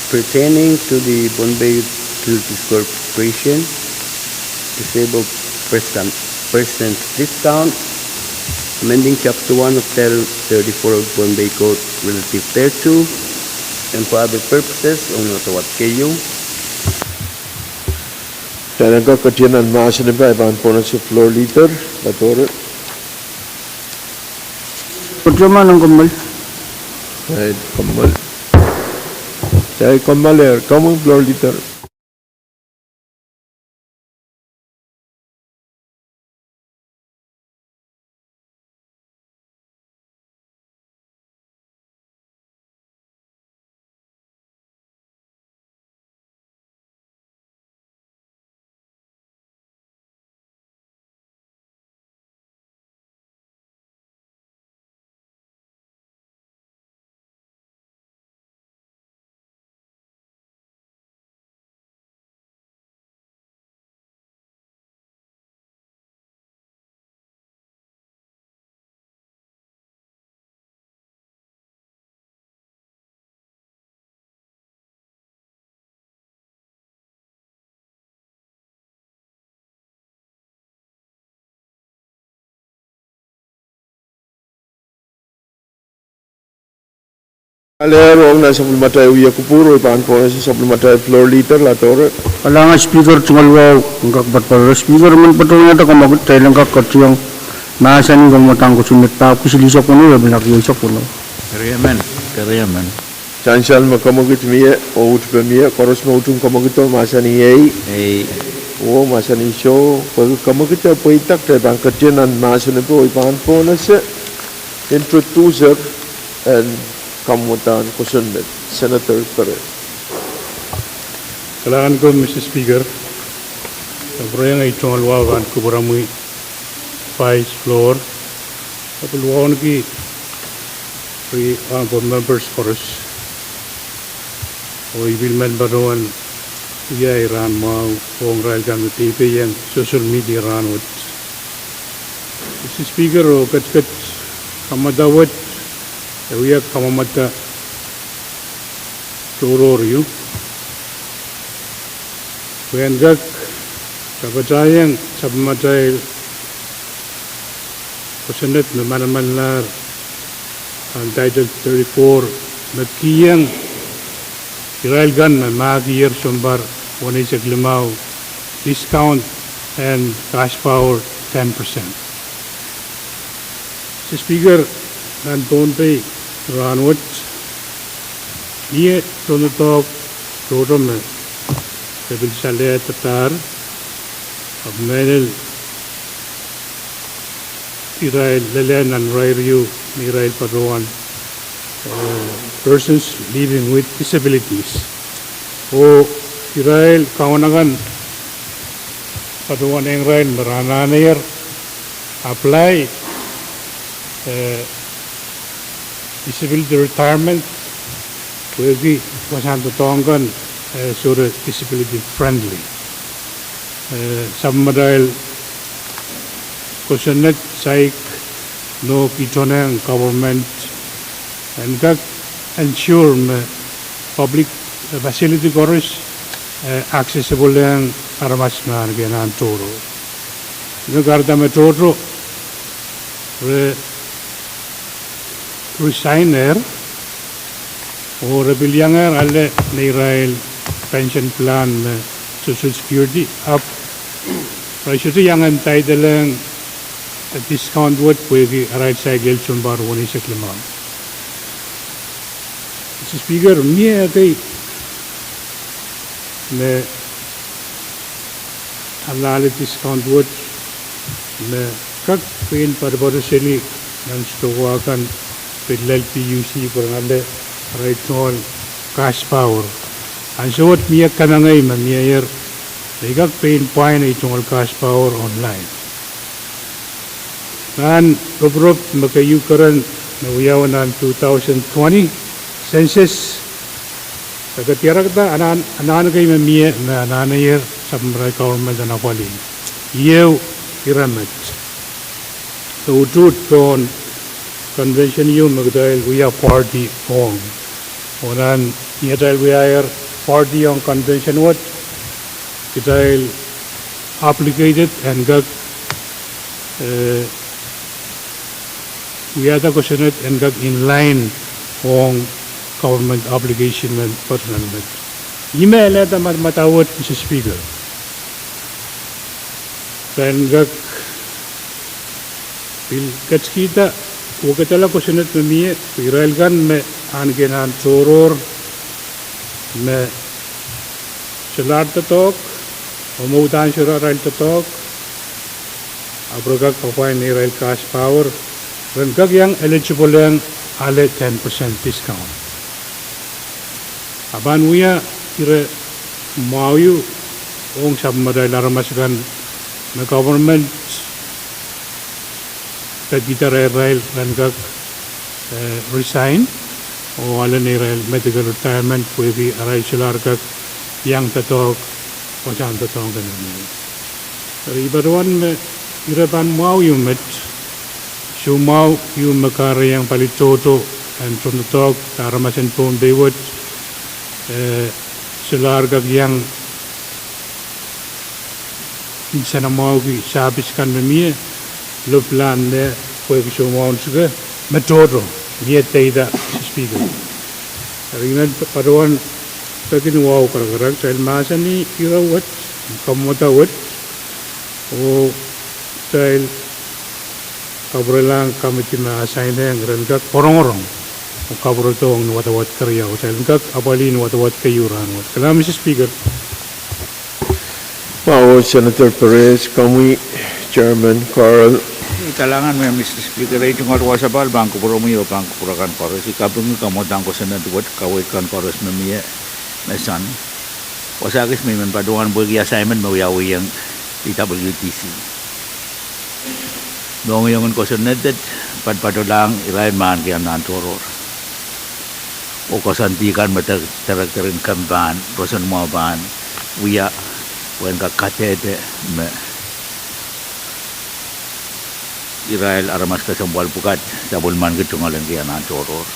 pertaining to the Pohnpei Utilities Corporation Disabled Person, Persons Discount, amending Chapter one of Title thirty-four of Pohnpei Code relative thereto, and for other purposes, ong nohte wadek keieu. Kitail en kak ketien nan mahsen epe, I pahn pohnese floor leader Ladore. Ketieu mwahu, kommoal. Kitail kommoal. Kitail kommoal, eh, kamwo floor leader. Kalahngan, ong nan sapwellimatail wiepe pwuhro, I pahn pohnese sapwellimatail floor leader Ladore. Kalahngan Speaker, tungoal wahu en kak patpatohte. Speaker, I men patohwanohte kamwekid, kitail en kak ketiong mahsen en kamwadang kosonned Bapkis lihsek weneu, lepin rieisek weneu. Keriemen, keriemen. Sansal me kamwekid mie, oh uhd pahn mie, koaros me utung kamwekid o mahsanih ei. Ei. Oh mahsanih soh, pwehki kamwekid e pweida, kitail pahn ketien nan mahsen epe, oh I pahn pohnese introducer en kamwadang kosonned, Senator Perez. Kalahngan ko, Mister Speaker. Kapwurehiong ei tungoal wahu pahn kupwuromwi Vice Floor. Ahpw I pil wauneki ri, ah, honorable members koaros. Oh I pil men patohwan wia ei rahn mwahu ong irail kan me peipehiong social media rahnwet. Mister Speaker, oh ketiket kamwadang wet e wia kamwadang tohrohr ehu. Pwe en kak kapatahiong sapwellimatail kosonned me manamanlahr nan Title thirty-four me kihong irail kan me mahkier sounpar weneisek limau discount en cash power ten percent. Mister Speaker, nan Pohnpei rahnwet, mie tohndoadoahk tohto me pil salehdadahr, ahpw mehlel irail lelehn nan irair ehu me irail patohwan persons living with disabilities. Oh irail kaun akan patohwan irail me re anahnehr apply disability retirement pwehki wasahn doadoahk kan, eh, sohte disability friendly. Eh, sapwmatail kosonned saik nohk itonehng government en kak ensure me public facility koaros, eh, accessible ehng aramas me ahneki anahn tohrohr. Ih me kahrehda me tohto re resign-ehr oh re pil iangehr ale neirail pension plan me Social Security, ahpw re sohte iang entitleehr discount wet pwehki arail saikinte sounpar weneisek limau. Mister Speaker, mie ekei me alehdi discount wet me kak pein poatopoato seli nan sdohwa kan pil lel PUC pwe re en ale arail tungoal cash power. Ansou wet mie kamengei me mieier me I kak pein pwain ei tungoal cash power online. Nan ropirop me keieu keren me wiawi nan two thousand twenty census, e kadiarekda anahn, anahn kei me mie me anahnehr sapwmarail government en apwalih. Ieu ire met: me utuht pohn convention ieu me kitail wia party ong. Oh nan ni atail wiahier party ong convention wet, kitail obligated en kak, eh, wiahda kosonned en kak in line ong government obligation men personal met. Ih me alehda madamadau wet, Mister Speaker, pahn kak pil ketkihda wekidala kosonned me mie pwe irail kan me ahneki anahn tohrohr me solahr doadoahk, oh me udahn solahr arail doadoahk, ahpw re kak apply neirail cash power, re en kak iang eligible ehng ale ten percent discount. A pahn wia ire mwahu ong sapwmatail aramas akan me government ketkihda irail en kak, eh, resign oh ale neirail medical retirement pwehki arail solahr kak iang doadoahk wasahn doadoahk en mie. Eri I patohwan me ire pahn mwahu ehu met, soumwahu ehu me kahrehiong pali tohto en tohndoadoahk de aramas en Pohnpei wet, eh, solahr kak iang nsenamwahuki sahpis kan me mie, lopwulahn me pwehki soumwahu en sike, me tohto, mie deida, Mister Speaker. Eri I men patohwan peki ni wahu karakarahk, kitail mahsanih ire wet, kamwada wet, oh kitail kapwurelahng committee me assign-ehng ren kak rongorong oh kapwuredohng ni wadawad keriau, kitail kak apwalih ni wadawad keieu rahnwet. Kalahngan, Mister Speaker. Mwahu Senator Perez, komwi Chairman Carl. Kalahngan me Mister Speaker, ei tungoal wasa pahn kupwuromwi oh pahn kupwur akan koaros. I kaping kamwadang kosonned wet, kaweid kan koaros me mie me sang. Wasa kis me I men patohwan pwehki assignment me wiawiong PWDC. Mohngiong en kosonned wet patpatolahng irail me ahneki anahn tohrohr oh koasoandi kan me director en kempahn roson mwahu pahn wia pwehn kak kadehde me irail aramas kesempwal pwukat sapwellimaniki tungoal ahneki anahn tohrohr.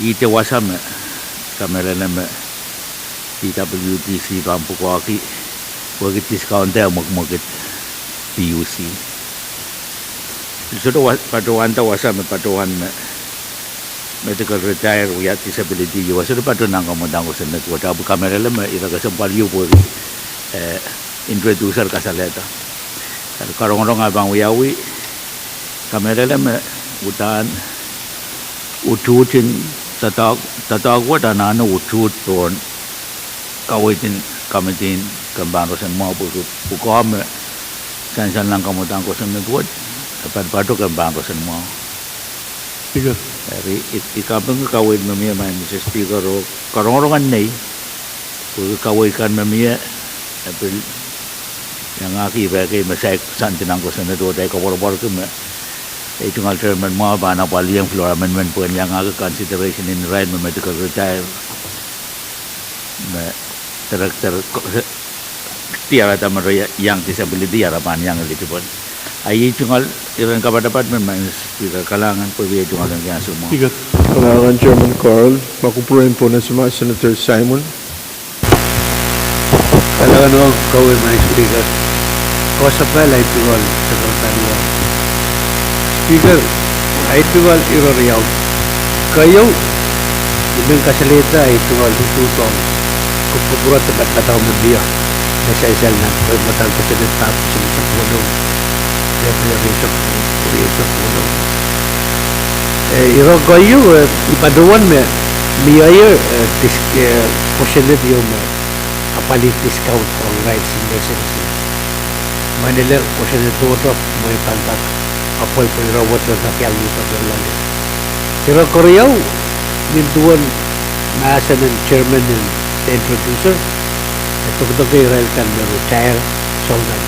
Ihte wasa me kamehlele me PWDC pahn pwukoahki pwehki discount-e mwekmwekid PUC. Sohte patohwanda wasa me patohwan me medical retire wia disability ehu, sohte patohwan nan kamwadang kosonned wet, ahpw kamehlele me ire kesempwal ehu pwehki introduce-er kasalehda. Eri karongorong ah pahn wiawi, kamehlele me udahn utuht en doadoahk wet anahne utuht pohn kaweid en committee en kempahn roson mwahu pwehki pwukoa me sansal nan kamwadang kosonned wet, e patopato kempahn roson mwahu. Eri, I, I kapingki kaweid me mie, Madam Speaker, oh karongorong en nei, pwehki kaweid kan me mie, e pil iangahki pwehki me saik sang nan kosonned wet, I koapworopworki me ei tungoal chairman mwahu pahn apwalih floor amendment pwehn iangahki consideration en irail me medical retire me director ko-, diarada me re iang disability, ara pahn iang eligible. A iei tungoal iren kapatapat men, Madam Speaker, kalahngan pwehki ei tungoal en kihong ansou mwahu. Kalahngan Chairman Carl, me kupwuren Pohnpei, Senator Simon. Kalahngan ong kawei, Madam Speaker. Koasoapahl ahi tungoal sakaradahn wahu. Speaker, ahi tungoal ire riau. Keieu, I men kasalehda ahi tungoal utuhdohng kupwukupwurehng me padaume mie, me sansal nan pwe madaun kosonned pahpwiki sokpwolong, pwe pwe riesok, riesok pwolong. Eh, ire keieu, eh, I patohwan me, mie, eh, dis-, eh, kosonned ieu me apwalih discount ong irail senior citizen. Manele kosonned tohto me I pahn kak apwal pwe ire wet re kak iang ni patohwan. Ire keriau, nin duwen mahsen en chairman en introducer, e dokedoke irail kan me retire soangen.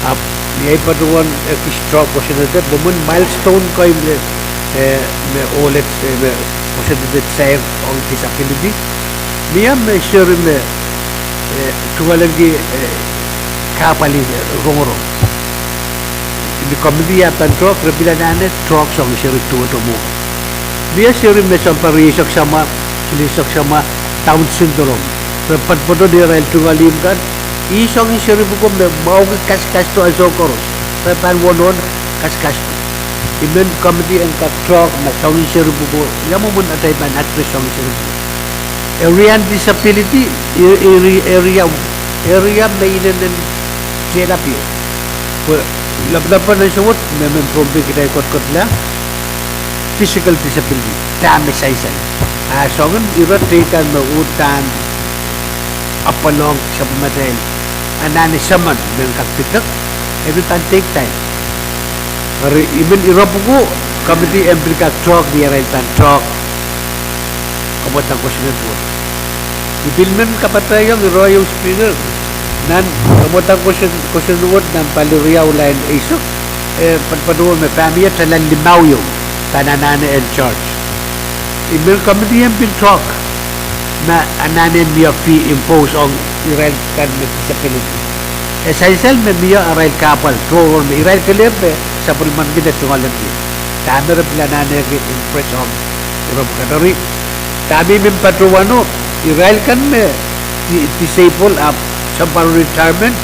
Ahpw ni ahi patohwan ekis drop kosonned, mwomwen milestone kei me, eh, me ohl et, eh, me kosonned sair ong disability. Mie me seri me, eh, tungoal engki, eh, kahpwal en, eh, rongorong. Ni committee ah pahn drop, re pil anahne drop soangen seri tohto mwo. Mie seri me sounpar rieisek samwa, silihsek samwa, Down syndrome. Re potopoto ni arail tungoal ihmw kan, ih soangen seri pwuko me mwahuki kaskasdo ansou koaros. Re pahn wonohn kaskasdo. I men committee en kak drop me soangen seri pwuko, ia mwomwen atail pahn address soangen seri pwuko. Area en disability, i-, i-, area, area me inenen tehlapie. Pwe lapalap en ansou wet me men Pohnpei kitail kotkotla physical disability, dahme sansal. A soangen ire teikan me uhdahn apwal ong sapwellimatail anahne soangen men kak pidek, e pil pahn take time. Eri I men ire pwuko, committee en pil kak drop ni arail pahn drop kamwadang kosonned wet. I pil men kapatahiong ire ieu Speaker, nan kamwadang koson-, kosonned wet nan pali riau lain eisek, eh, patopato me pahn mie tala limau ieu, pahn anahne en charge. I men committee en pil drop, ma anahne mie fee impose ong irail kan me disability. E sansal me mie arail kahpwal, tohrohr me irail kelehpw me sapwellimaniki de tungoal engki. Dahme re pil anahneki impress ong ire pwukat. Eri, dahme I men patohwano, irail kan me di-, disable ahpw sounpar retirement,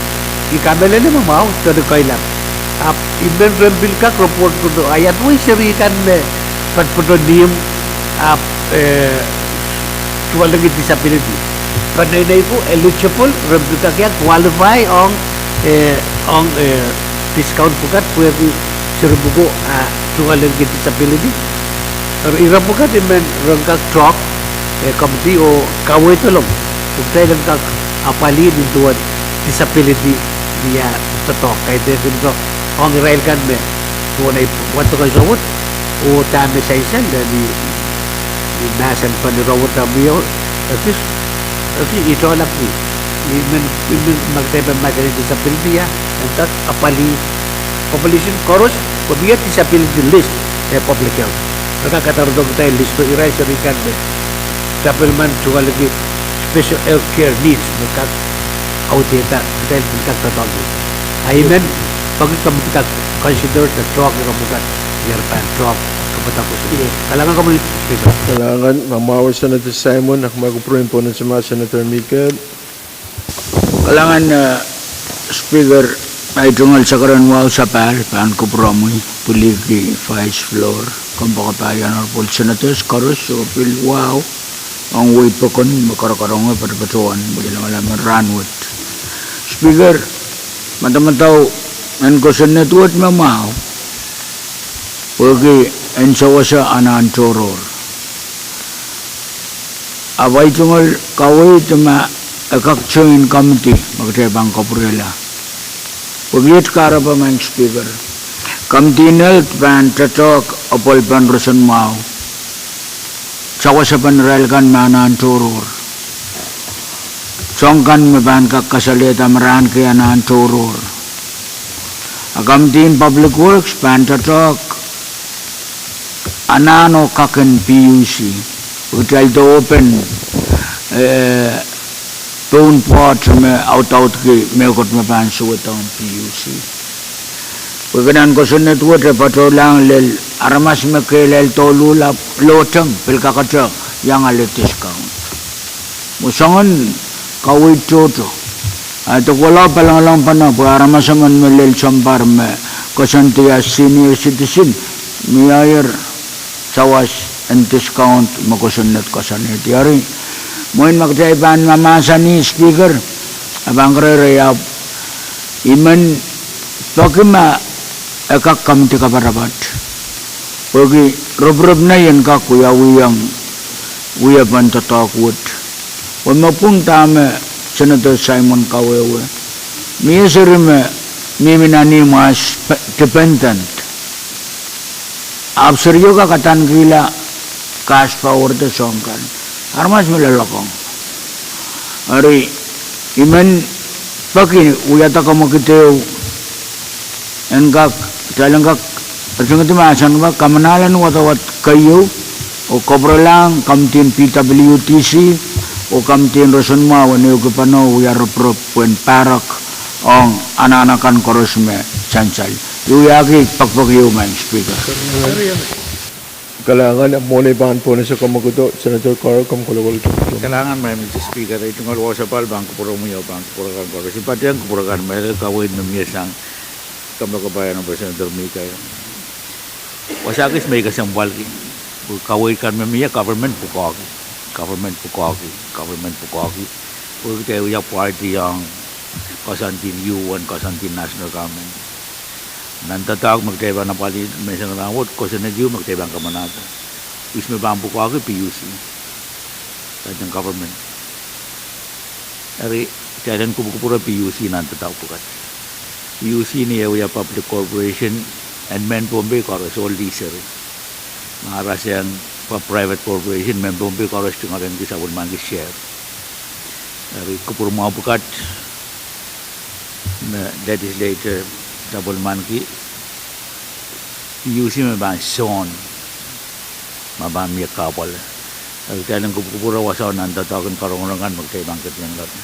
I kamehlele me mwahu, de ni kailap. Ahpw I men ren pil kak report pwudo, a ia duwen seri kan me patopato ni ihmw, ahpw, eh, tungoal engki disability. Peneinei ko eligible, ren pil kak ia qualify ong, eh, ong, eh, discount pwukat pwehki seri pwuko, ah, tungoal engki disability. Eri ire pwukat I men ren kak drop, eh, committee oh kaweid lom. Pwe kitail en kak apwalih nin duwen disability ni ah doadoahk, kaidehkin doadoahk ong irail kan me duwen ei wadek ansou wet, oh dahme sansal, eh, ni, ni mahsen pahn ire wet ah mie, ekis, ekis itohlap ni. I men, I men ma kitail pahn mahsanih disability ia, en kak apwalih population koaros, pwe mie disability list, eh, public health. Re kak kadarodo kitail list, pwe irail seri kan me sapwellimen tungoal engki special health care needs, me kak audehda, kitail pil kak doadoahngki. A I men peki committee kak consider de drop ire pwukat, ni ar pahn drop kamwadang kosonned. Kalahngan komwi Speaker. Kalahngan, ma mwahu Senator Simon, ahpw ma kupwuren Pohnpei Senator Mikel. Kalahngan, eh, Speaker, ahi tungoal sakaradahn wahu sapahl, pahn kupwuromwi, pwilikihdi Vice Floor, kompoakepahi Honorable Senators koaros, oh pil wahu ong wehi pokon me korokoronge patopato wet, me lamalam en rahnwet. Speaker, madamadau en kosonned wet me mwahu, pwehki en sewese anahn tohrohr. Ahpw ahi tungoal kaweid ma e kak join committee me kitail pahn kapwurehla. Pwe iet kahrepe, Madam Speaker. Komidihn Health pahn doadoahk apwalipen roson mwahu, sawasepen irail kan me anahn tohrohr, soang kan me pahn kak kasalehda me rahn kei anahn tohrohr. A Komidihn Public Works pahn doadoahk anahn oh kak en P U C, pwe kitail de open, eh, pohn pwoat me audaudki mehkot me pahn suwedohng P U C. Pwe nan kosonned wet e patohlahng lel aramas me kehlail douluhl ahpw lohteng pil kakete iang ale discount. Mwo soangen kaweid tohto. A e dokola palangalang pahn pwe aramas emen me lel sounpar me koasoandi as senior citizen, mie aier sawas en discount me kosonned koasoanehdi. Eri, mwein ma kitail pahn mahmahsanih Speaker, a pahn kereirei ahpw I men peki ma e kak komidi kapatapat, pwehki roporop nei en kak wiawihong wiepen doadoahk wet. Pwe me pwung dahme Senator Simon kawehwe, mie seri me mihmi nan ihmw as dependent, ahpw serio kak adankihla cash power de soang kan, aramas me loalokong. Eri, I men peki wiahda kamwekid ehu en kak, kitail en kak, ritingidi mahsen kak kamanahlahng wadawad keieu, oh kapwurelahng Komidihn P W D C oh Komidihn Roson Mwahu en ehukipene oh wia roporop pwehn pahrek ong anahn akan koaros me sansal. I wiahki pekpek ieu, Madam Speaker. Kalahngan, mwohn ei pahn pohnese kamwekid, Senator Carl, komw kolokolete. Kalahngan, Madam Speaker, ei tungoal wasapahl pahn kupwuromwi oh pahn kupwur akan koaros. I patehng kupwur akan me kaweid me mie sang kompoakepahi en Senator Mika. Wasa kis me I kesempwalki, pwe kaweid kan me mie government pwukoahki, government pwukoahki, government pwukoahki, pwe kitail wia party ong koasoandi en U N, koasoandi en national government. Nan doadoahk me kitail pahn apwalih menseng rahnwet, kosonned ehu me kitail pahn kamanahda ihs me pahn pwukoahki P U C, kaidehn government. Eri, kitail en kupwukupwure P U C nan doadoahk pwukat. P U C ni e wia public corporation en mehn Pohnpei koaros, ohl lih seri. Ma rasehng pwe private corporation, mehn Pohnpei koaros tungoal en ki sapwellimaniki share. Eri kupwur mwahu pwukat me legislature sapwellimaniki P U C me pahn sohn ma pahn mie kahpwal. Eri kitail en kupwukupwure wasao nan doadoahk en karongorong kan me kitail pahn ketin loale.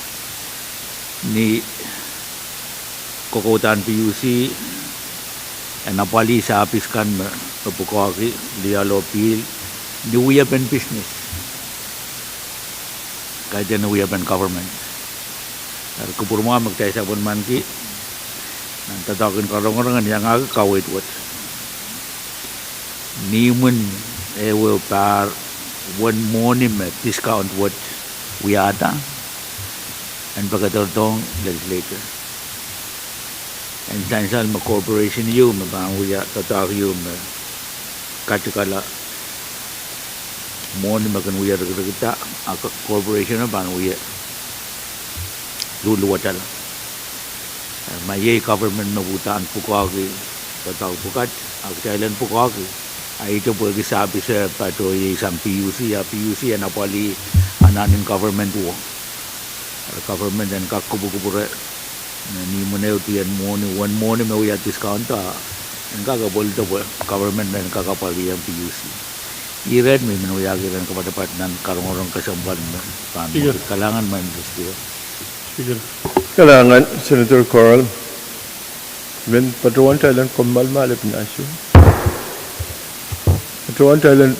Ni kokoudahn P U C en apwalih sahpis kan me, me pwukoahki, lioal oh pihl, ni wiepen business, kaidehn ni wiepen government. Eri kupwur mwahu me kitail sapwellimaniki nan doadoahk en karongorong en iangahki kaweid wet. Ni imwin ehuehu pahr wen mwohni me discount wet wiahda, en pekederdohng legislature en sansal me corporation ieu me pahn wia doadoahk ieu me katikala mwohni me kin wie rikirikda, a corporation me pahn wie luhluwetala. Ma iei government me uhdahn pwukoahki doadoahk pwukat, a kitail en pwokoahki, a ihte pwehki sahpis e patohiei sang P U C, a P U C en apwalih anahn en government wo. Government en kak kupwukupwure ni imwin ehu dien mwohni, wen mwohni me wia discount, a en kak apwalih pwe government en kak apwalih ong P U C. Ih rehn me I men wiahki rehn kapatapat nan karongorong kesempwal me pahn. Kalahngan, Madam Speaker. Kalahngan, Senator Carl. Men patohwan kitail en kommoal malipin asu. Patohwan kitail en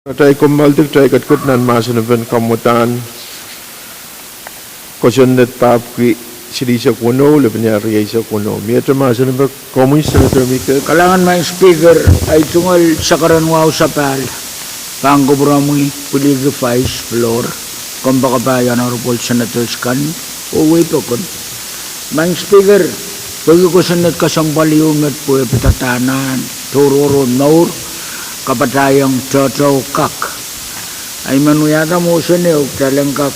Kitail kommoaldi, kitail ketiket nan mahsen en pwihn kamwadahn kosonned pahpwiki silihsek weneu, lepin ial rieisek weneu. Miehte mahsen en pwihn komwi, Senator Miket. Kalahngan Madam Speaker, ei tungoal sakaradahn wahu sapahl pahn kupwuromwi, pwilikihdi Vice Floor, kompoakepahi Honorable Senators kan, oh wei pokon. Madam Speaker, pwehki kosonned kesempwal ieu met pwe pidada nan tohrohr oh mour, kapatahiong tohto kak. Ei men wiahda mohsen ehu, kitail en kak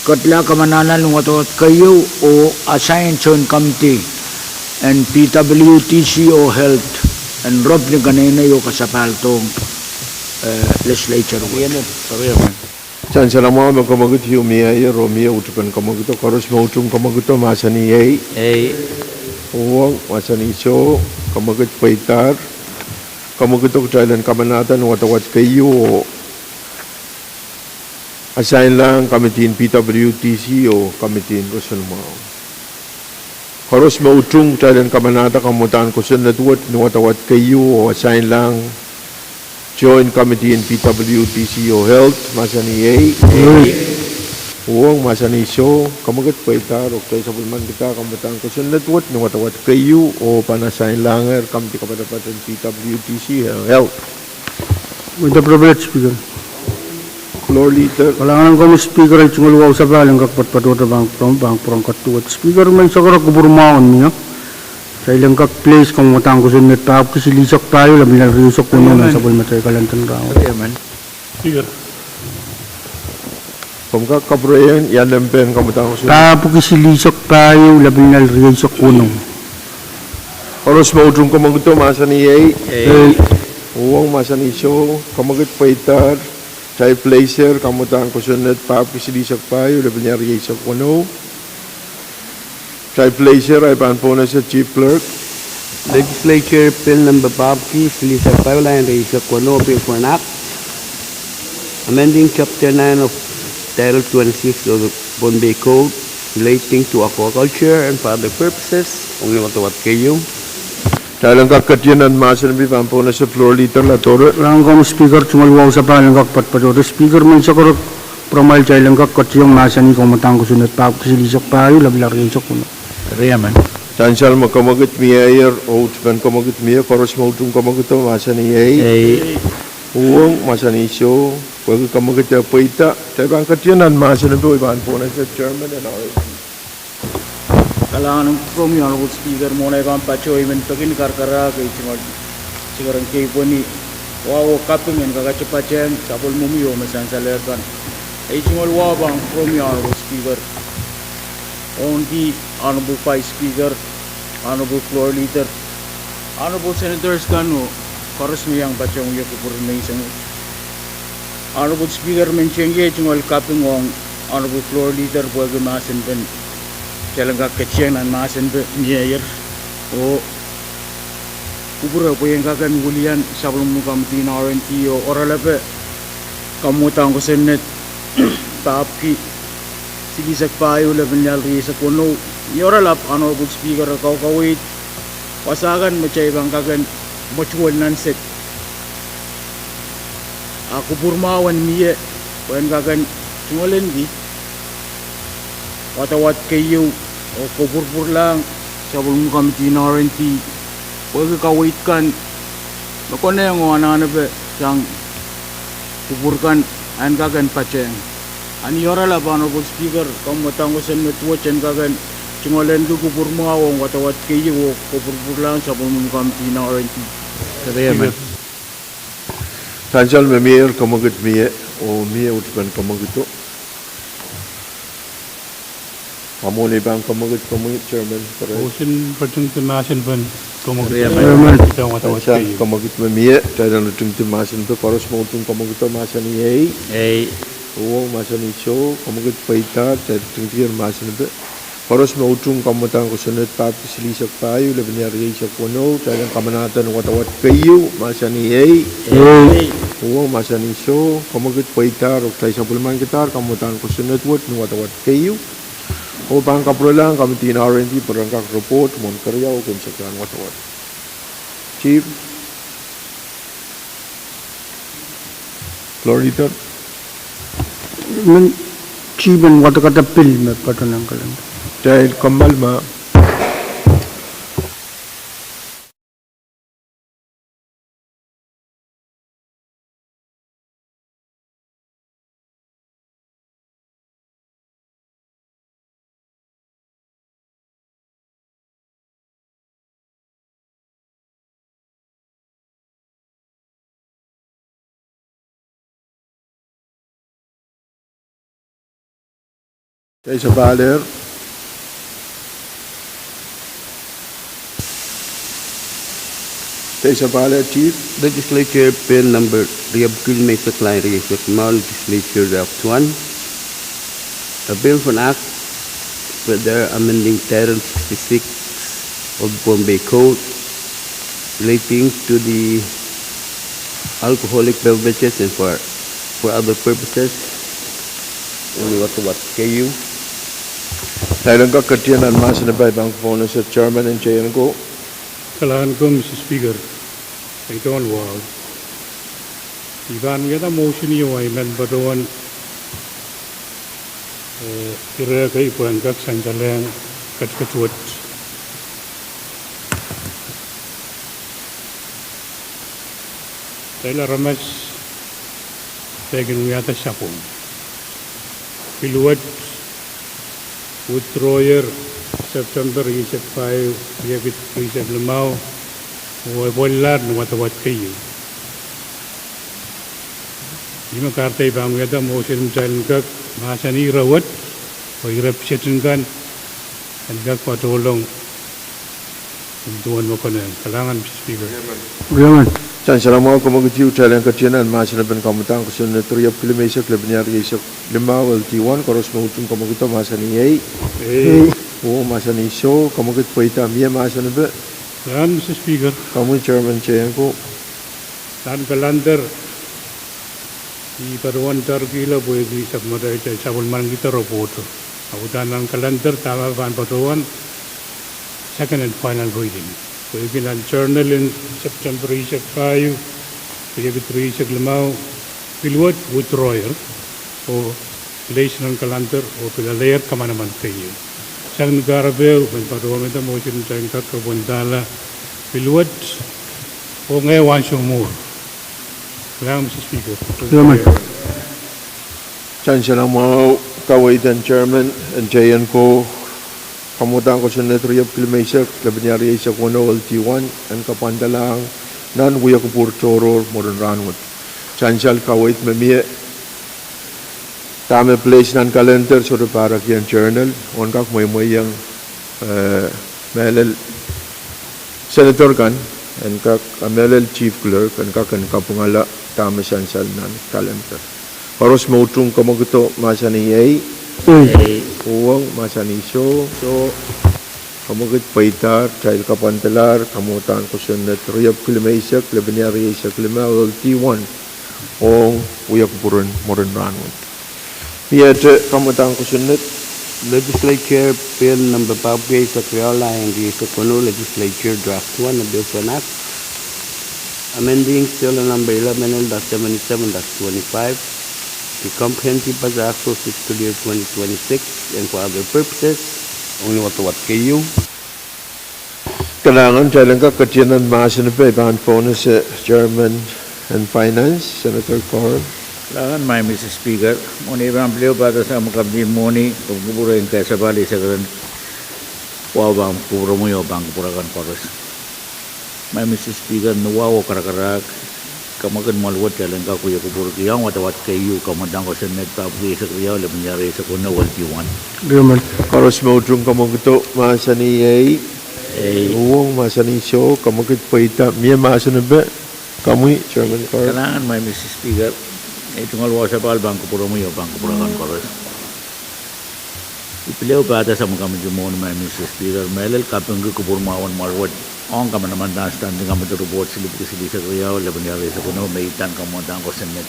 ketla kamanahla ni wadawad keieu oh assign tohn committee en P W D C oh Health en rop ni keneinei oh kasapahldohng, eh, legislature wet. Sansal mwahu me kemwekid ieu mieier oh mie utupen kemwekido. Koaros me utung kemwekido mahsanih ei. Uhwong mahsanih soh. Kemwekid pweidahr. Kemwekido, kitail en kamanahda ni wadawad keieu oh assign lahng committee en P W D C oh committee en roson mwahu. Koaros me utung, kitail en kamanahda kamwadahn kosonned wet ni wadawad keieu oh assign lahng tohn committee en P W D C oh Health, mahsanih ei. Uhwong mahsanih soh. Kemwekid pweidahr oh kitail sapwellimanikidahr kamwadahn kosonned wet ni wadawad keieu oh pahn assign lahngehr committee kapatapat en P W D C oh Health. With the privilege, Speaker. Floor Leader. Kalahngan komwi Speaker, ei tungoal wahu sapahl en kak patpatohte pahn kupwuromwi, pahn kupwuromwi kaduwet. Speaker, men sakarek, kupwur mwahu en mie. Kitail en kak place kamwadahn kosonned pahpwiki silihsek pahieu, lepin ial rieisek weneu nan sapwellimatail kalenden rahnwet. Komw kak kapwurehiong ia nempe en kamwadahn kosonned? Pahpwiki silihsek pahieu, lepin ial rieisek weneu. Koaros me utung kemwekido mahsanih ei. Uhwong mahsanih soh. Kemwekid pweidahr. Kitail place er kamwadahn kosonned pahpwiki silihsek pahieu, lepin ial rieisek weneu. Kitail place er, ahi pahn pohnese Chief Clerk. Legislature Bill Number pahpwiki silihsek pahieu, lap rieisek weneu, Bill for an Act amending Chapter nine of Title twenty-six of the Pohnpei Code relating to aquaculture and for other purposes, ong ni wadawad keieu. Kitail en kak ketido nan mahsen en pwihn, pahn pohnese Floor Leader Latore. Kalahngan komwi Speaker, tungoal wahu sapahl en kak patpatohte. Speaker, men sakarek, kupwuramwail, kitail en kak ketido mahsanih kamwadahn kosonned pahpwiki silihsek pahieu, lepin ial rieisek weneu. Sansal me kemwekid mieier oh utupen kemwekid mie. Koaros me utung kemwekido mahsanih ei. Uhwong mahsanih soh. Pwehki kemwekid pweida, kitail pahn ketido nan mahsen en pwihn, pahn pohnese Chairman en R A C. Kalahngan en kupwuromwi Honorable Speaker, mwohn ei kan patoh, I men peki ni karakarahk ei tungoal sikeren keipweni wahu oh kaping en kakete patehng sapwellimomwi oh me sansalehr kan. Ei tungoal wahu pahn kupwuromwi Honorable Speaker, Ownki, Honorable Vice Speaker, Honorable Floor Leader, Honorable Senators kan oh koaros me iang patohng wia kupwur en menseng. Honorable Speaker, mentehki ei tungoal kaping ong Honorable Floor Leader pwehki mahsen pen kitail en kak ketido nan mahsen en pwihn mieier oh kupwure pwe en kak en wilian sapwellimen committee en R and D oh oaralap kamwadahn kosonned pahpwiki silihsek pahieu, lepin ial rieisek weneu. Ni oaralap Honorable Speaker, e kaukaweid wasa kan me kitail pahn kak en mwetuwel nan sehd. A kupwur mwahu en mie pwe en kak en tungoal ahneki wadawad keieu oh kopwurupwurlahng sapwellimen committee en R and D pwehki kaweid kan me konehng oh anahnepe sang kupwur kan en kak en patehng. A ni oaralap Honorable Speaker, kamwadahn kosonned wet en kak en tungoal ahneki kupwur mwahu ong wadawad keieu oh kopwurupwurlahng sapwellimen committee en R and D. Sansal me mieier, kemwekid mie, oh mie utupen kemwekido. A mwohn ei pahn kemwekid komwi Chairman, koaros. Kemwekid me mie, kitail en ritingdi mahsen en pwihn, koaros me utung kemwekido mahsanih ei. Uhwong mahsanih soh. Kemwekid pweida, kitail ritingdier mahsen en pwihn, koaros me utung kamwadahn kosonned pahpwiki silihsek pahieu, lepin ial rieisek weneu, kitail en kamanahda ni wadawad keieu mahsanih ei. Uhwong mahsanih soh. Kemwekid pweida oh kitail sapwellimanikidahr kamwadahn kosonned wet ni wadawad keieu oh pahn kapwurelahng committee en R and D pwe ren kak report mwohn keriau oh kin sehd rahn wadawad. Chief. Florida. Men, chief, en wadek wadek pil me patohwan kalender. Tail kommoal ma. Tei sapahl er. Tei sapahl er, Chief. Legislature Bill number riepwuciki limeisek, lain rieisek limau, Legislature Draft one. A bill for an act further amending Title sixty-six of Pohnpei Code relating to the alcoholic beverages and for, for other purposes. Ong ni wadawad keieu. Tail en kak ketin nan mahsen en pai pahn kupwuromwi, Chairman, en teienko. Kalahngan ko, Mister Speaker. Ei tohn wahu. I pahn wiahda motion ieu me patohwan, eh, ire kei pwehn kak sansalehng ketiket wet. Tail aramas pil kin wiahda sapwung. Pil wet withdrawer September rieisek pahieu, riekid rieisek limau, oh e pweilahr ni wadawad keieu. Ih me kahrehda I pahn wiahda motion me kitail en kak mahsanih ire wet, oh ire pisetin kan, en kak patohlong nin duwen me konehng. Kalahngan, Mister Speaker. Riaman. Sansal mwahu, kamwekid ieu. Kitail en ketin nan mahsen en kamwadang kosonned riepwuciki limeisek, lepin iar rieisek limau, L T one, koaros me utung kamwekid o mahsanih ei. Ei. Oh mahsanih soh, kamwekid pweida, mie mahsen epe? Kalahngan, Mister Speaker. Komwi Chairman, teienko. Nan kalender, I patohwan tarkihla pwehki sapwellimatail, sapwellimanikihda report. A uhdahn nan kalender dahme pahn patohwan second and final reading. Pwehki nan journal en September rieisek pahieu, riekid rieisek limau, pil wet withdrawer, oh place nan kalender, oh pil aleier kamanaman keieu. Sang ni kahrepe ehu, men patohwan wiahda motion me kitail en kak kapwandahla pil wet, oh ngehi ansou mwuhr. Kalahngan, Mister Speaker. Riaman. Sansal mwahu, kaweid en Chairman, en teienko, kamwadang kosonned riepwuciki limeisek, lepin iar rieisek weneu, L T one, en kapwandalahng nan wia kupwur tohrohr mwurin rahnwet. Sansal kaweid me mie, dahme place nan kalender sohte pahrekiong journal, oh en kak mweimweiong, eh, mehlel senator kan, en kak, a mehlel chief clerk, en kak en kapwungala dahme sansal nan kalender. Koaros me utung kamwekido mahsanih ei. Ei. Uhwong, mahsanih soh. Soh. Kamwekid pweidahr, kitail kapwandalahr kamwadang kosonned riepwuciki limeisek, lepin iar rieisek limau, L T one, ong wia kupwuren mwurin rahnwet. Miehte kamwadang kosonned. Legislature Bill number papwiki eisek riau, lain rieisek weneu, Legislature Draft one, a bill for an act amending Title number eleven L dash seventy-seven dash twenty-five, the Comprehensive Budget Act for fiscal year twenty twenty-six and for other purposes. Ong ni wadawad keieu. Kalahngan. Kitail en kak ketin nan mahsen epe, I pahn pwonehng Chairman en Finance, Senator Carl. Kalahngan, Maing Mister Speaker. Mwohni pahn pil ehu pahtohsang me kapinga mwohni, oh kupwure en kasapahl eisek rehn wahu pahn kupwuromwi oh pahn kupwur akan koaros. Maing Mister Speaker, ni wahu oh karakarahk, kamwekid mwahl wet kitail en kak wia kupwurki ong wadawad keieu, kamwadang kosonned papwiki eisek riau, lepin iar rieisek weneu, L T one. Riaman. Koaros me utung kamwekido mahsanih ei. Ei. Uhwong, mahsanih soh, kamwekid pweida, mie mahsen epe? Komwi Chairman Carl. Kalahngan, Maing Mister Speaker. Ei, tungoal wahu sapahl pahn kupwuromwi oh pahn kupwur akan koaros. I pil ehu pahtohsang me kapinga mwohni, Maing Mister Speaker, mehlel kapingki kupwur mwahu en mwahl wet ong kamanaman nan Standing Committee Report silipwiki silihsek riau, lepin iar rieisek weneu, me idahn kamwadang kosonned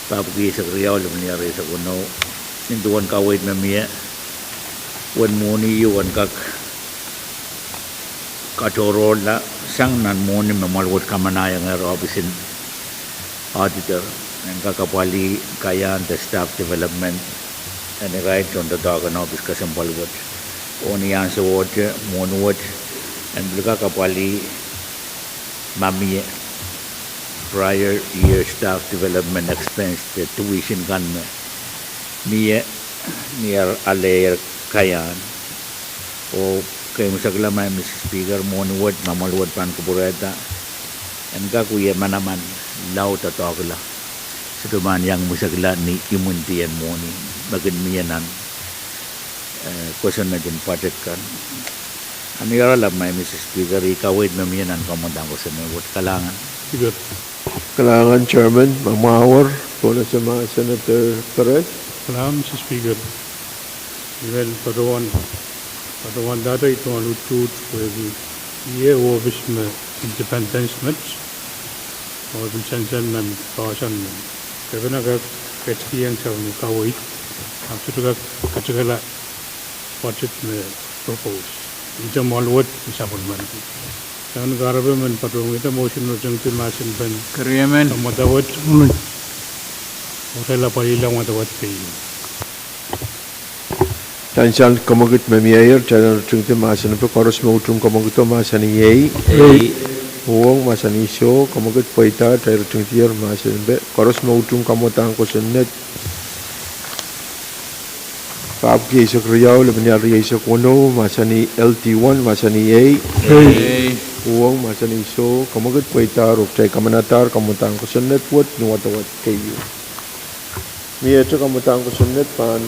papwiki eisek riau, lepin iar rieisek weneu. Nin duwen kaweid me mie, uwen mwohni ieu en kak katohrohrla sang nan mwohni me mwahl wet kamanahiengehr ohpis en auditor. en kak apwalih kaiahn de staff development en irail tohndoadoahk en ohpis kesempwal wet. Oh ni ahnsowohte mwohni wet en pil kak apwalih ma mie prior year staff development expense de tuition kan me mie ni aleier kaiahn. Oh keimwisekla, Madam Speaker, mwohni wet, mamwal wet pahn kupwurehda en kak wia manaman laud doadoahkla, sohte pahn iang mwisekla ni imwintien mwohni me kin mie nan, eh, kosonned en budget kan. Anahne oaralap, Madam Speaker, ih kaweid me mie nan kamwadang kosonned wet. Kalahngan. Kalahngan Chairman, ma mwahuer, pohnese ma Senator Perez. Kalahngan, Mister Speaker. Irail patohwan, patohwan data ih tungoal utuht pwehki ih ohpis me independence met, oh pil sansal nan poahsoan me kepina kak ketikihong sapwellime kaweid, ahpw sohte kak ketikihla budget me propose. Ihte mwahl wet me sapwellimaniki. Sang ni kahrepe men patohwanda motion, ritingdi mahsen pen agreement kamwadang wet. Oaralap palilaud kamwadang wet keieu. Sansal kemwekid me mieier, kitail en ritingdi mahsen pen koaros me utung kemwekido mahsanih ei. Ei. Uhwong mahsanih soh, kemwekid pweida, kitail ritingdier mahsen pen koaros me utung kamwadang kosonned. Pahpwiki eisek riau, lepin ial rieisek weneu, mahsanih L D one, mahsanih ei. Ei. Uhwong mahsanih soh, kemwekid pweida, oh kitail kamanadahr kamwadang kosonned wet ni wadawad keieu. Miehte kamwadang kosonned pahn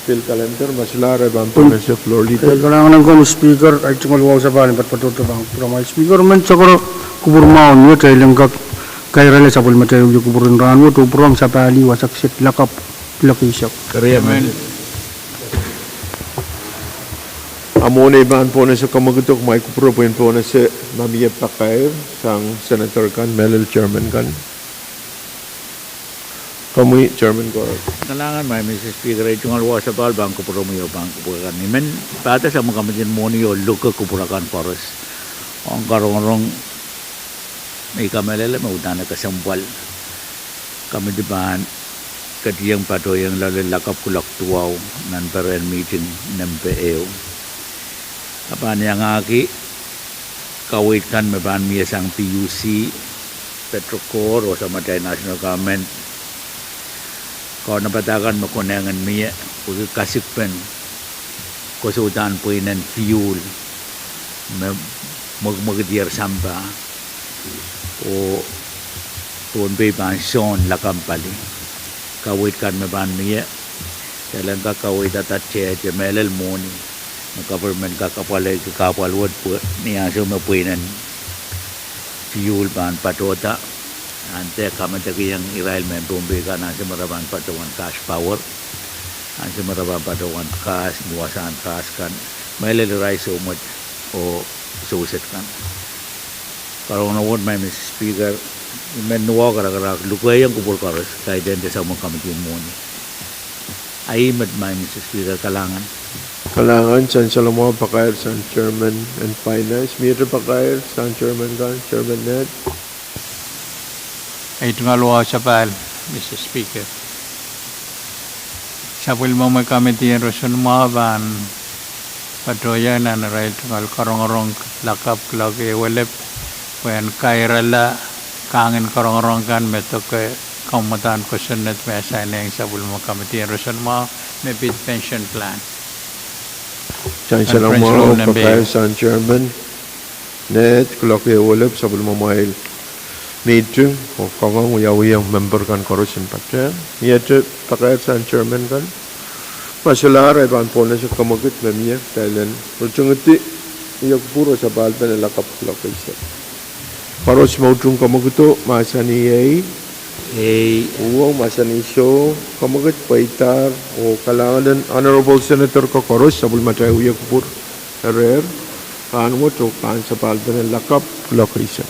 pil kalender, ma solahr ahi pahn pohnese floor leader. Kalahngan en komwi Speaker, ahi tungoal wahu sapahl en patohdo pahn kupwuromwail Speaker, men sakoro kupwur mwahu ni atail en kak kairala sapwellimatail wia kupwur en rahnwet oh pwurehng sapahl wasa kiset lakapw kuloak eisek. A mwohn ei pahn pohnese kemwekid, kumwail kupwure pwehn pohnese ma mie pakair sang Senator kan, mehlel chairman kan. Komwi chairman koaros. Kalahngan, Madam Speaker, ahi tungoal wahu sapahl pahn kupwuromwi oh pahn kupwure kan. I men pahda sapwellime kamidi en mwohni oh luke kupwur akan koaros ong karongorong me I kamehlele me uhdahn kesempwal. Kamidi pahn ketikihong patohiong loale lakapw kuloak duwau nan perehn mihting nempe ehu. A pahn iangahki kaweid kan me pahn mie sang P U C, petrokor oh samatail national government kaunopada kan me konehng en mie pwehki kasikpen kosoudahn pweinen fuel me mwekimwekidier sampah oh Pohnpei pahn sohn lakapw pali. Kaweid kan me pahn mie, kitail en kak kaweidada tehte mehlel mwohni me government kak apwalehki kahpwal wet pwe ni ansou me pweinen fuel pahn patohda, ahn dehr kamedekiong irail mehn Pohnpei kan ansou me re pahn patohwan cash power, ansou me re pahn patohwan gas, ni wasahn gas kan, mehlel irail soumwet oh souset kan. Karonge wet, Madam Speaker, I men nuohk rakrak lukehiong kupwur koaros, kaidehn de sapwellime kamidi en mwohni. Ahi met, Madam Speaker, kalahngan. Kalahngan. Sansal mwahu pakair sang chairman en finance, miehte pakair sang chairman kan, Chairman Ned. Ahi tungoal wahu sapahl, Mister Speaker. Sapwellimomwi kamidi en roson mwahu pahn patohiong nan irail tungoal karongorong lakapw kuloak ehu elep pwehn kairala kahngen karongorong kan me doke kamwadahn kosonned me asainehng sapwellime kamidi en roson mwahu me pid pension plan. Sansal mwahu pakair sang chairman Ned, kuloak ehu elep sapwellimomwail mihting oh kangoang wiawihong memper kan koaros en patehng. Miehte pakair sang chairman kan. Ma solahr ahi pahn pohnese kemwekid me mie, kitail en ritingidi wia kupwur oh sapahl pen lakapw kuloak eisek. Koaros me utung kemwekido mahsanih ei. Ei. Uhwong mahsanih soh, kemwekid pweidahr oh kalahngan en honorable senator ko koaros sapwellimatail wia kupwur erehr rahnwet oh pahn sapahl pen lakapw kuloak eisek.